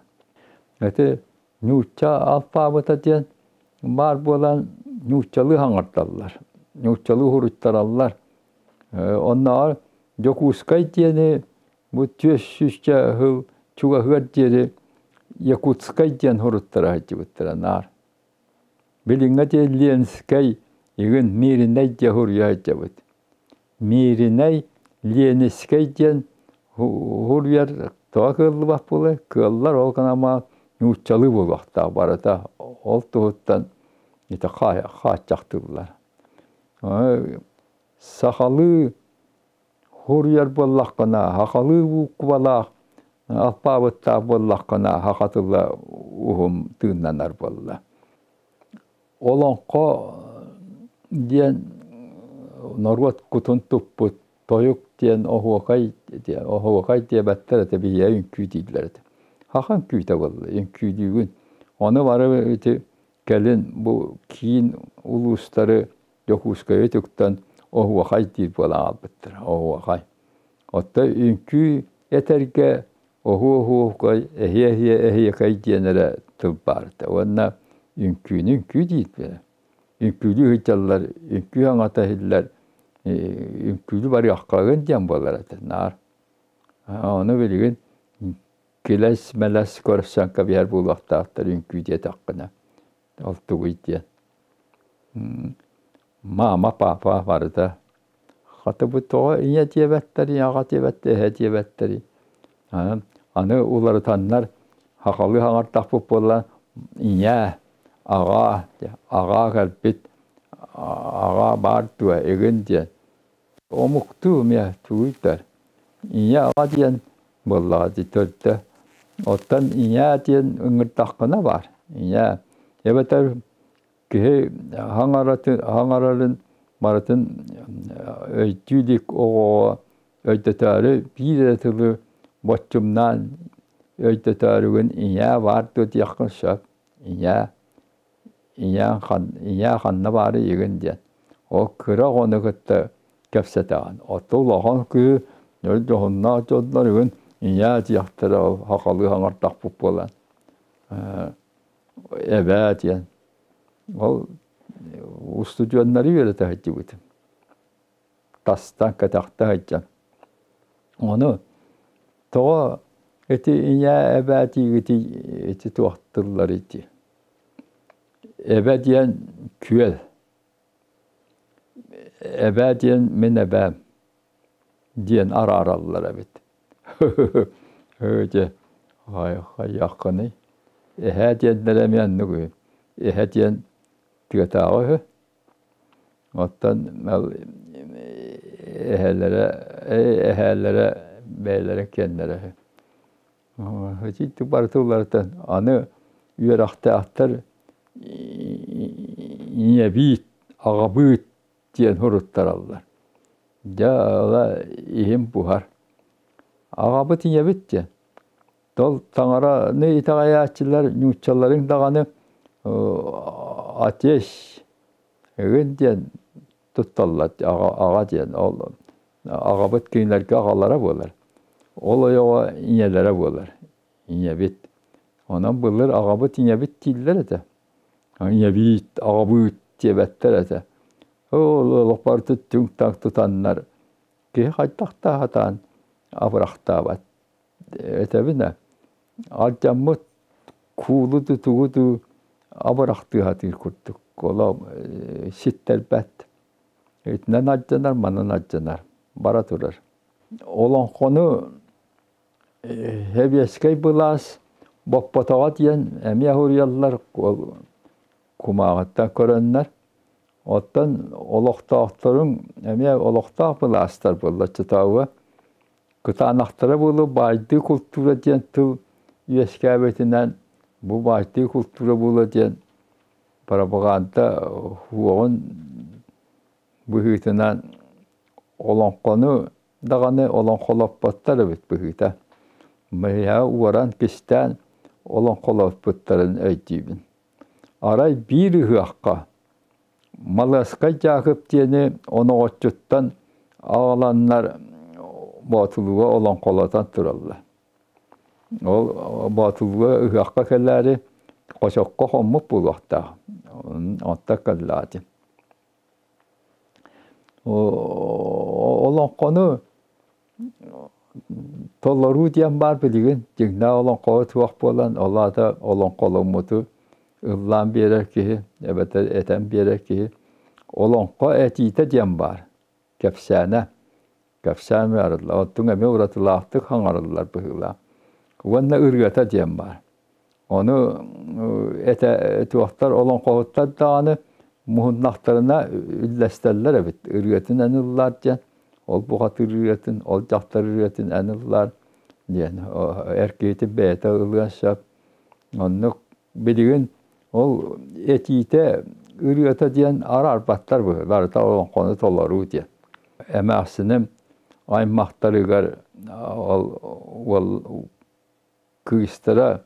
Ити нуучча алпаабыта диэн баар буолан нууччалыы саҥардаллар, нууччалыы суруйтараллар. Оннооҕор Дьокуускай диэни бу түөрт сүүсчэ сыл чугаһыар диэри Якутскай диэн суруттара сылдьыбыттара наар. Билиҥҥэ диэн Ленскэй игин Мииринэй диэн суруйа сылдьабыт. Мииринэй, Ленискэй диэн суруйар тоҕо кыаллыбат буолуой? Кыаллар ол гынан нууччалыы буолуохтаах барыта. Ол туһуттан ити хааччахтыыллар. Сахалыы суруйар буоллаххына, сахалыы буукубалаах, алпаабыттаах буоллаххына, саха тыла уһун тыыннанар буолла. Олоҥхо диэн норуот кутун туппут тойук диэн оһуокай оһуокай диэбэттэр этэ биһиэхэ үҥкүү дииллэр этэ. Саха үҥкүүтэ буолла, үҥкүүлүүгүн. Ону бары ити кэлин бу киин улуустары Дьокуускайы үтүктэн оһуохай диир буолан хаалбыттара, оһуохай. Оттон үҥкүү этэргэ оһуо-оһуохай, эһиэ-эһиэ эһиэхэй диэн эрэ тыл баар этэ. Уонна үҥкүүнү үҥкүү диир. Үҥкүүлүү сылдьаллар, үҥкүү саҥата иһиллэр, үҥкүүлүү барыаххагын диэн буолар этэ наар. Ону билигин килэс-мэлэс көрсөн кэбиһэр буолуохтаахтар үҥкүү диэтэххинэ. Ол тугуй диэн. Мама, папа барыта. Хата бу тоҕо ийэ диэбэттэрий, аҕа диэбэттэрий, эһэ диэбэттэрий. Аны уларытаннар сахалыы саҥартахпыт буолла ийээ, аҕаа, аҕаа кэлбит, аҕаа баар дуо игин диэн. Омуктуу эмиэ тугуйдар. Ийэ аҕа диэн буоллаҕа дии төрдө. Оттон ийээ диэн ыҥырдаххына баар. Ийээ. Эбэтэр киһи хаҥарарын барытын өйдүү илик оҕоҕо өйдөтөөрү биир эрэ тылы боччумнаан өйдөтөөрүгүн ийээ баар дуо диэххин сөп. Ийээ ийээ ханна баарый игин диэн. Ол кыра оҕону кытта кэпсэтэҕин. Оттон улахан кыыһы дьоһуннаах дьоннор игин ийээ диэхтэрэ ол сахалыы саҥардахпыт буолан. Эбээ диэн. Ол устудьуоннары үөрэтэ сылдьыбытым. Тастан кэтэхтэ сылдьан. Ону тоҕо ити ийээ эбээ диигитий ити туох тылларый дии. Эбэ диэн күөл. Эбээ диэн мин эбээм диэн араараллар эбит. Дьэ, хайыаххыный? Эһээ диэннэрэ эмиэ оннук үһү. Эһэ диэн тыатааҕы үһү. Оттон эһэлэрэ эһээлэрэ бэйэлэрин киэннэрэ үһү. Итинник барыта уларытан аны үөрэхтээхтэр ийэбиит, аҕабыыт диэн суруттараллар. Дьэ, ыла иһим буһар. Аҕабыт ийэбит диэн. Тол таҥараны итэҕэйээччилэр нууччаларыҥ даҕаны отец ыгын диэн тутталлар аҕа, аҕа диэн. Ол аҕабыт кинилэргэ аҕалара буолар. Ол ойоҕо ийэлэрэ буолар. Ийэбит. Онон былыр аҕабыт ийэбит дииллэр этэ. Ийэбиит, аҕабыыт диэбэттэр этэ. Ол олох барыта түҥ-таҥ тутаннар киһи хайдах да сатаан абырахтаабат. Этэбин ээ, алдьаммыт куулу дуу, тугу дуу абырахтыы сатыыр курдук. Олох ситтэрбэт. Итинэн алдьанар, манан алдьанар. Бара турар. Олоҥхону Сэбиэскэй былаас боппотоҕо диэн эмиэ суруйаллар кумааҕыттан көрөннөр. Оттон олохтоохторуҥ эмиэ олохтоох былаастар буолла оччотооҕуга кытаанахтара буолуо баайдыы култуура диэн тыл үөскээбитинэн бу баайдыы култуура буолуо диэн пропаганда уоҕун быһыытынан олоҥхону даҕаны олоҥхолоппоттор эбит быһыыта. Миэхэ уоран кистээн олоҥхолоппуттарын өйдүүбүн. Арай биир ыһыахха Малыаскай Дьаакып диэни оноҕоччуттан аҕаланнар Боотулууга олоҥхолотон тураллар. Ол Боотулууга ыһыахха кэлээри хочокко хоммут буолуохтаах. Онтон кэллэҕэ Олоҥхону толоруу диэн баар билигин дьиҥнээх олоҥхоһут суох буолан, ол аата олоҥхоломмуту ыллаан биэрэр киһи эбэтэр этэн биэрэр киһи олоҥхо этиитэ диэн баар, кэпсээнэ. Кэпсээн арыллар. Оттон эмиэ уратылаахтык хаҥарыллар быһыылаах. Уонна ырыата диэн баар. Ону этэ туохтар олоҥхоһуттар даҕаны муһуннахтарына үллэстэллэр эбит. Ырыатын эн ыллаар диэн, ол бухатыыр ырыатын, ол дьахтар ырыатын эн ыллаар диэн. Эр киһитин бэйэтэ ылыан сөп. Оннук билигин ол этиитэ ырыата диэн араарбаттар быһыы. Барыта олоҥхону толоруу диэн. Эмээхсиним аймахтарыгар ол уол кыыстара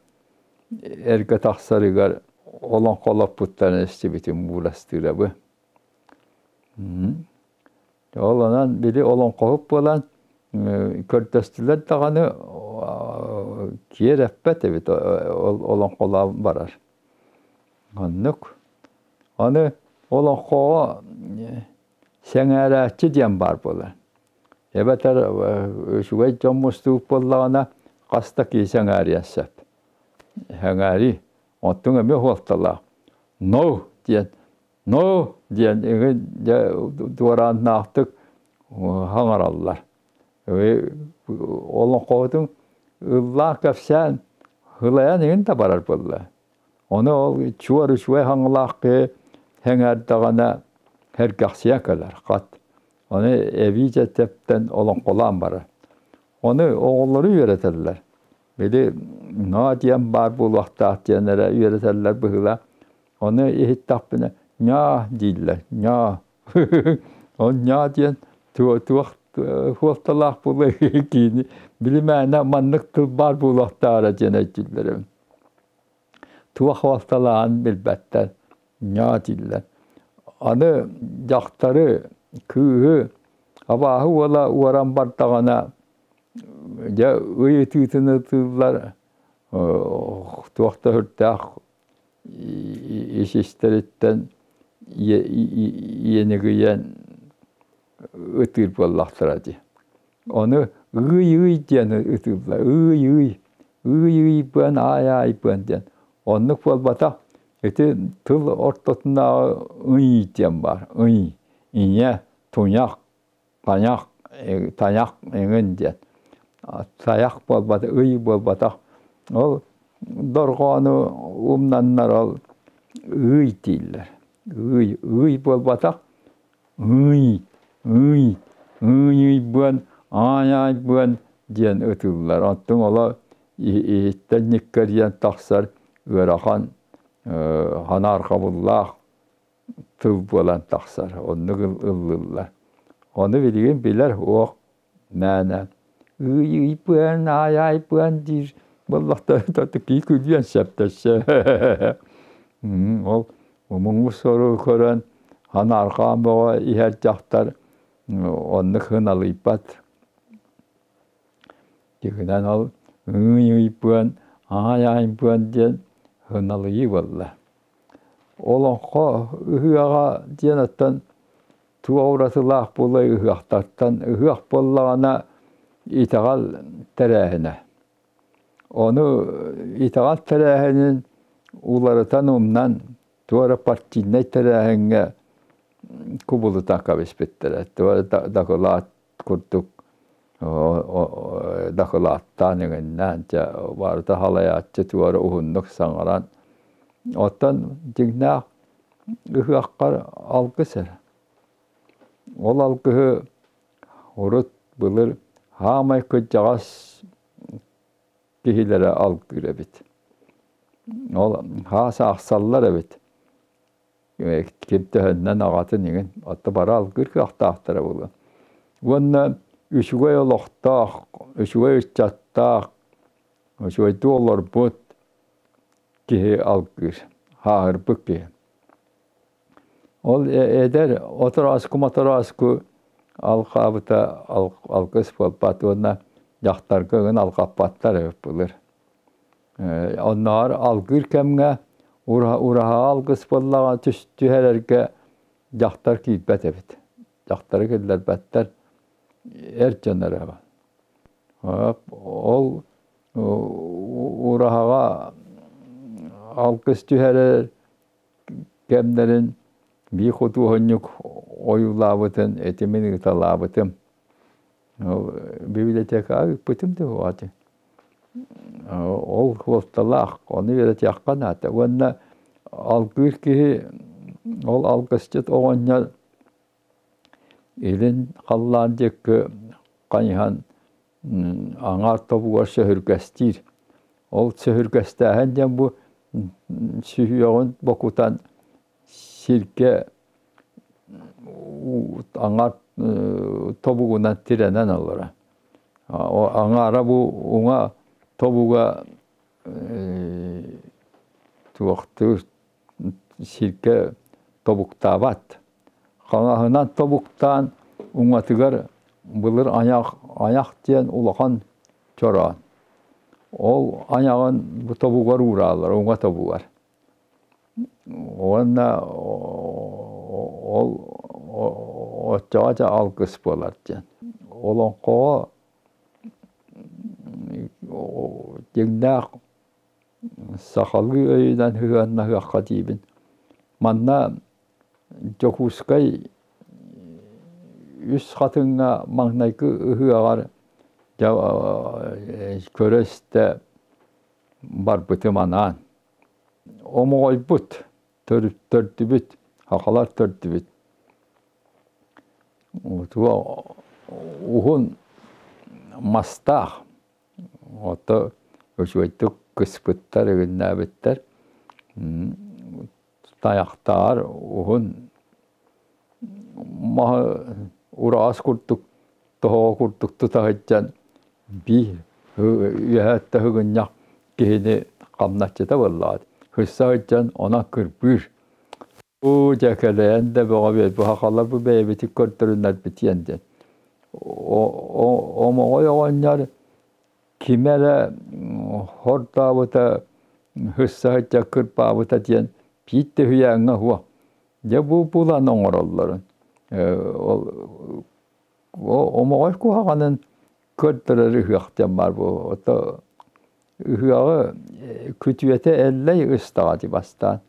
эргэ тахсарыгар олоҥхолоппуттарын истибитим уурастыырабы. Ол онон били олоҥхоһут буолан көрдөстүлэр даҕаны киэр эппэт эбит ол олоҥхолоон барар. Оннук. Аны олоҥхоҕо сэҥээрээччи диэн баар буолар. Эбэтэр үчүгэй дьон мустубут буоллаҕына, хас да киһи сэҥээриэн сөп. Сэҥээрии. Оттон эмиэ суолталаах. No диэн, no диэн эҥин дьэ дуорааннаахтык хаҥараллар. Олоҥхоһутун ыллаан кэпсээн ылайан иһин да барар буолла. Ону ол чуор үчүгэй хаҥалаах киһи сэҥээрдэҕинэ сэргэхсийэн кэлэр хат. Ону эбии дьэ олоҥхолоон барар. Ону оҕолору үөрэтэллэр. Били ноо диэн баар буолуохтаах диэн эрэ үөрэтэллэр быһыылаах. Ону иһиттэхпинэ ньаа дииллэр, ньаа. Ол ньаа диэн туох суолталаах буолуой киини билимээнэ маннык тыл баар буолуохтаара диэн өйдүүллэр эбит. Туох суолталааҕын билбэттэр, ньаа дииллэр. Аны дьахтары, кыыһы абааһы уола уоран бардаҕына, дьэ ыйытыытын ытыыллар, туох да сүрдээх ис-истэриттэн иэнигийэн ытыыр буоллахтара дии. Ону ый-ый диэн ытыыллар, ый-ый, ый-ый быан, аай-аай быан диэн. Оннук буолбатах. Ити тыл ортотунааҕы ый диэн баар. Ый, ийэ, туйах, тайах, тайах эҥин диэн. Тайах буолбатах, ый буолбатах. Ол дорҕоону умнаннар ол ый дииллэр. Ый, ый буолбатах, Ый, ый, ый-ыйбыан, аай-аайбыан диэн ытыыллар. Оттон оло иһиттэн ньиккэрийэн тахсар ыарахан санаарҕабыллаах тыл буолан тахсар. Оннук ыллыыллар. Ону билигин билэр уох мээнэ ый-ыйбыан, аай-аайбыан диир буоллахтара кии күлүөн сөп дөссө. Ол муҥу сору көрөн ханаарҕаан бөҕө иһэр дьахтар оннук хыналыйбат. Дьиҥинэн ол ый-ыйбыан, аай-аайбыан диэн хыналыйыы буолла. Олоҥхо ыһыаҕа диэн оттон туох уратылаах буолуой ыһыахтартан? Ыһыах буоллаҕына итэҕэл тэрээһинэ. Ону итэҕэл тэрээһинин уларытан умнан туора партийнай тэрээһиҥҥэ кубулутан кэбиспиттэрэ. Туора дакылаат курдук дакылааттаан иҥиннээн дьэ барыта салайааччы туора уһуннук саҥаран оттон дьиҥнээх ыһыаххар алгыс эрэ. Ол алгыһы урут былыр хаамай кырдьаҕас киһилэрэ алгыыр эбит. Ол хаас аахсаллар эбит. Ким төһөннөн аҕатын иҥин отто бары алгыыр кыахтаахтара буолуо. Уонна үчүгэй олохтоох, үчүгэй ыччаттаах, үчүгэйдик олорбут киһи алгыыр, хааһырбыт киһи. Ол эдэр оторооску-моторооску алҕаабыта алгыс буолбат уонна дьахтарга ыгын алҕаппаттар эбит былыр. Оннооҕор алгыыр кэмҥэ ураһаҕа алгыс буоллаҕына түһэрэргэ дьахтар киирбэт эбит. Дьахтары киллэрбэттэр, эр дьон эрэ. Ол ураһаҕа алгыс түһэрэр кэмнэрин биир худуоһунньук ойуулаабытын этимин ыыталаабытым. Библиотекаҕа ыыппытым да уоҕа Ол суолталаах, ону үөрэтиэххэ наада. Уонна алгыыр киһи, ол алгысчыт оҕонньор илин халлаан диэки хайыһан аҥаар тобугар сөһүргэстиир. Ол сөһүргэстээһин диэн бу сүһүөҕүн бокутан сиргэ аҥаар тобугунан тирэнэн олорор. Аҥаара бу уҥа тобуга туохтуур сиргэ тобуктаабат. Хаҥаһынан тобуктаан уҥатыгар былыр айах айах диэн улахан чороон. Ол айаҕын бу тобугар уурааллар, уҥа тобугар. Уонна ол оччоҕо дьэ алгыс буолар диэн. Олоҥхоҕо дьиҥнээх сахалыы өйүнэн сыһыаннаһыахха диибин. Манна Дьокуускай Үс Хатыҥҥа маҥнайгы ыһыаҕар дьэ көрө-истэ барбытым анаан. Омоҕойбут, төрдүбүт, сахалар төрдүбүт. Уһун мастаах, ото үчүгэйдик кыспыттар, ыгыннаабыттар. Тайахтаар уһун маһы ураас курдук, тоһоҕо курдук тута сылдьан биир үөһээттэ сыгынньах киһини хамначчыта буоллаҕа. Сырса сылдьан онон кырбыыр. Уу дьэ кэлэйэн да бөҕө биэр, бу сахалар бу бэйэбитин көрдөрүнэрбитиэн диэн. Омоҕой оҕонньор кими эрэ хордообута, сырса сылдьан кырбаабыта диэн биир да үһүйээҥҥэ суох. Дьэ бу булан оҥороллорун. Ол омоҕой куһаҕанын көрдөрөр ыһыах диэн баар буо. Ото ыһыаҕы күтүөтэ Эллэй ыстаҕа дии бастаан.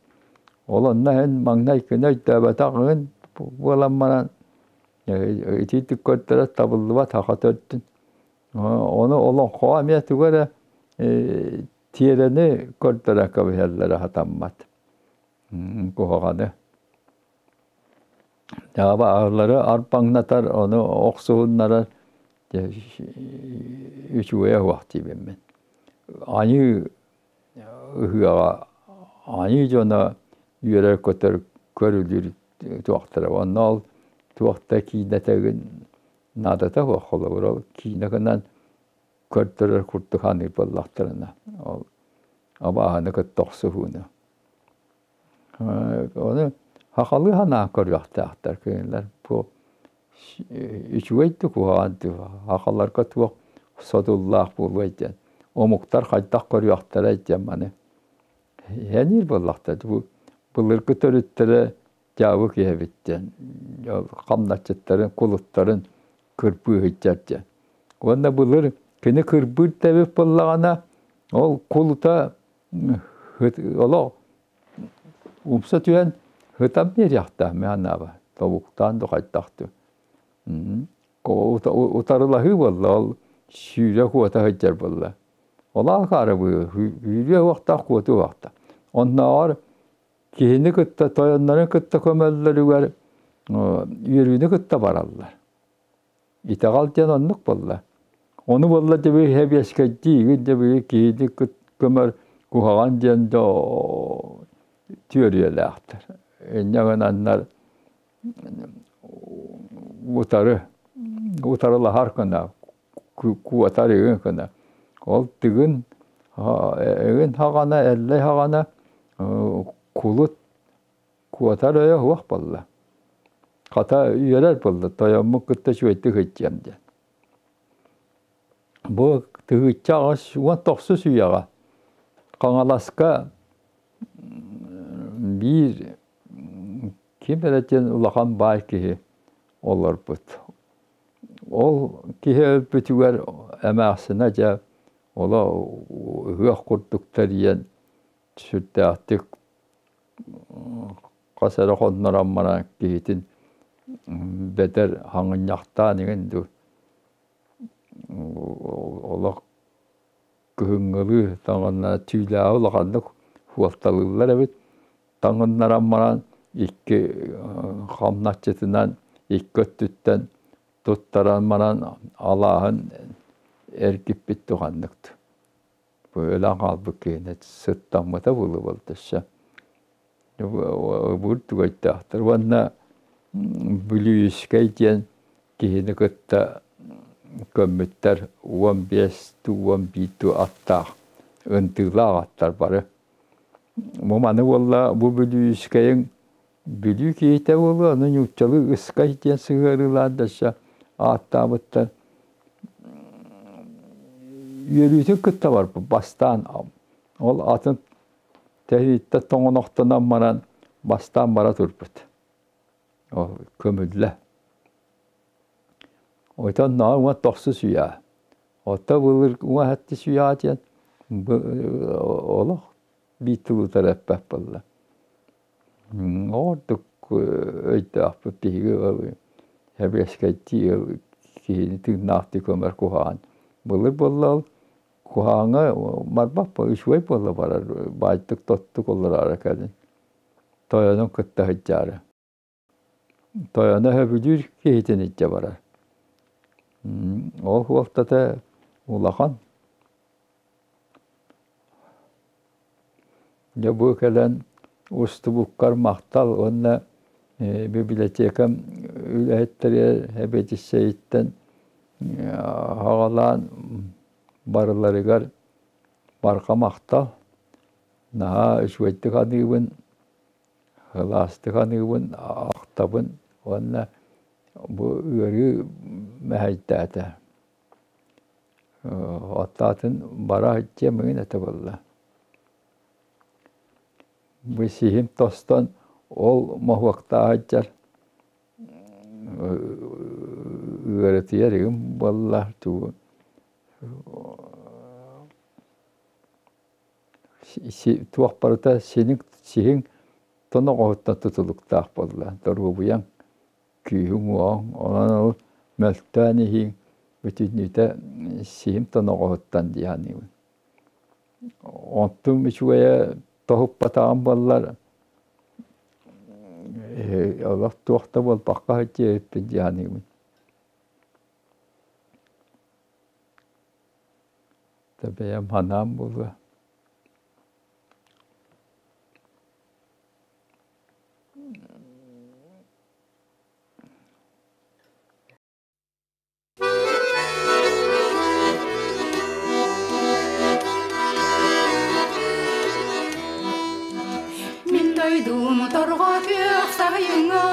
Ол онно эн маҥнай күнэ өйдөөбөтөҕүн буолан баран итиитик көрдөрөр табыллыбат саха төрдүн. Ону олоҥхоҕо эмиэ тугу эрэ тиэрэни көрдөрөн кэбиһэллэрэ сатаммат. Куһаҕаны. Абааһылары арбаҥнатар, ону охсуһуннарар үчүгэйэ суох диибин мин. Айыы ыһыаҕа, айыы дьоно үөрэр-көтөр көрүлүүр туохтара. Онно ол Туох да киинэтэгин наадата суох, холобур, ол киинэ гынан көрдөрөр курдук саныыр буоллахтарына, ол абааһыны кытта охсуһууну. Ону сахалыы санаан көрүөхтээхтэр кинилэр бу үчүгэй да куһаҕан дуу, сахаларга туох содуллаах буолуой диэн, омуктар хайдах көрүөхтэрэй диэн маны сэниир буоллахтара. Бу былыргы төрүттэрэ дьаабы киһи эбит диэн, хамначчыттарын, кулуттарын кырбыы сылдьар диэн. Уонна былыр кини кырбыыр да эбит буоллаҕына, ол кулута олох умса түһэн ытан биэриэхтээх мин санаабар, тобуктаан да хайдах дуу. Утарылаһыы буолла, ол сүүрэ куота сылдьар буолла. Ол аакаары сүүрүө уохтаах, куотуо уохтаах. Оннооҕор киһини кытта, тойоннорун кытта көмөллөрүгэр үөрүүнү кытта бараллар. Итэҕэл диэн оннук буолла. Ону буолла дьэ хэбиэскэйдии игин дьэ киһини көмөр куһаҕан диэн да түөрүйэлээхтэр. Инньэ гынаннар утары утарылаһар гына куотар игин гына. Ол тыгын игин хаҕана, эллэй хаҕана кулут куотар өйө суох буолла. Хата үөрэр буолла, тойоммун кытта үчүгэйдик сылдьыам диэн. Бу тыһыынча 89 үйэҕэ Хаҥаласка биир ким эрэ диэн улахан баай киһи олорбут. Ол киһи өлбүтүгэр эмээхсинэ дьэ оло ыһыах курдук тэрийэн сүрдээхтик хас эрэ хоннорон баран киһитин бэдэр хаҥынньахтаан иҥин дуу олох кыһыҥҥылыы таҥыннара түүлээҕи улаханнык суолталыыллар эбит. Таҥыннаран баран икки хамначчытынан икки өттүттэн туттаран баран алааһын эргиппит туханнык. Бу өлөн хаалбыт киһини сыттаммыта буолуо буолта өссө. Бу түгэйдээхтэр уонна Бүлүүскэй диэн киһини кытта көммүттэр 15 дуу, 11 дуу аттаах, ынтыылаах аттар бары. Бу маны буолла бу Бүлүүскэйиҥ Бүлүү киһитэ буолуо, ону нууччалыы ыскай диэн сыһыарыылаан да өссө ааттаабыттар. Үөрүүтүн кытта барбыт бастаан ол атын тэһииттэн тоҥонохтонон баран бастаан бара турбут. Ол көмүллэ. Ойтон наа уон тохсус үйэ. Оттон былыр уон сэттис үйэ диэн олох биир тылы эппэт буолла. Ордук өйдөөхпүт биһиги сэбиэскэйдии киһини тыыннаахтыы көмөр куһаҕан. Былыр буолла ол куһаҕаҥҥа барбат үчүгэй буолла барар баайдык тоттук олороро кэлин. Тойонун кытта сылдьаары. Тойоно сөбүлүүр киһитин илдьэ барар. Ол суолтата улахан. Дьэ бу кэлэн устубуккар махтал уонна библиотекам үлэһиттэрэ эбэтиссэйиттэн аҕалаан барыларыгар барҕа махтал. Наһаа үчүгэйдик аныыбын, сылаастык аныыбын, ахтабын уонна бу ыарыы мэһэйдээтэ. Оттоотун бара сылдьыам эҥин этэ буолла. Бу сиһим тостон ол моһуоктаах сылдьар ыарытыйар игин буолла тугу туох барыта синиҥ сиһиҥ тоноҕоһуттан тутулуктаах буолла доруобуйаҥ күүһүҥ-уоҕуҥ, онон ол мөлтөөн иһииҥ бүтүннүүтэ сиһим тоноҕоһуттан дии саныыбын. Онтум үчүгэйэ тоһуппатаҕым буоллар, олох туох да буолбакка сылдьыа эбиппин дии саныыбын. Да бэйэм санаам буолуо. Дойдум торҕо күөх сайыҥҥа.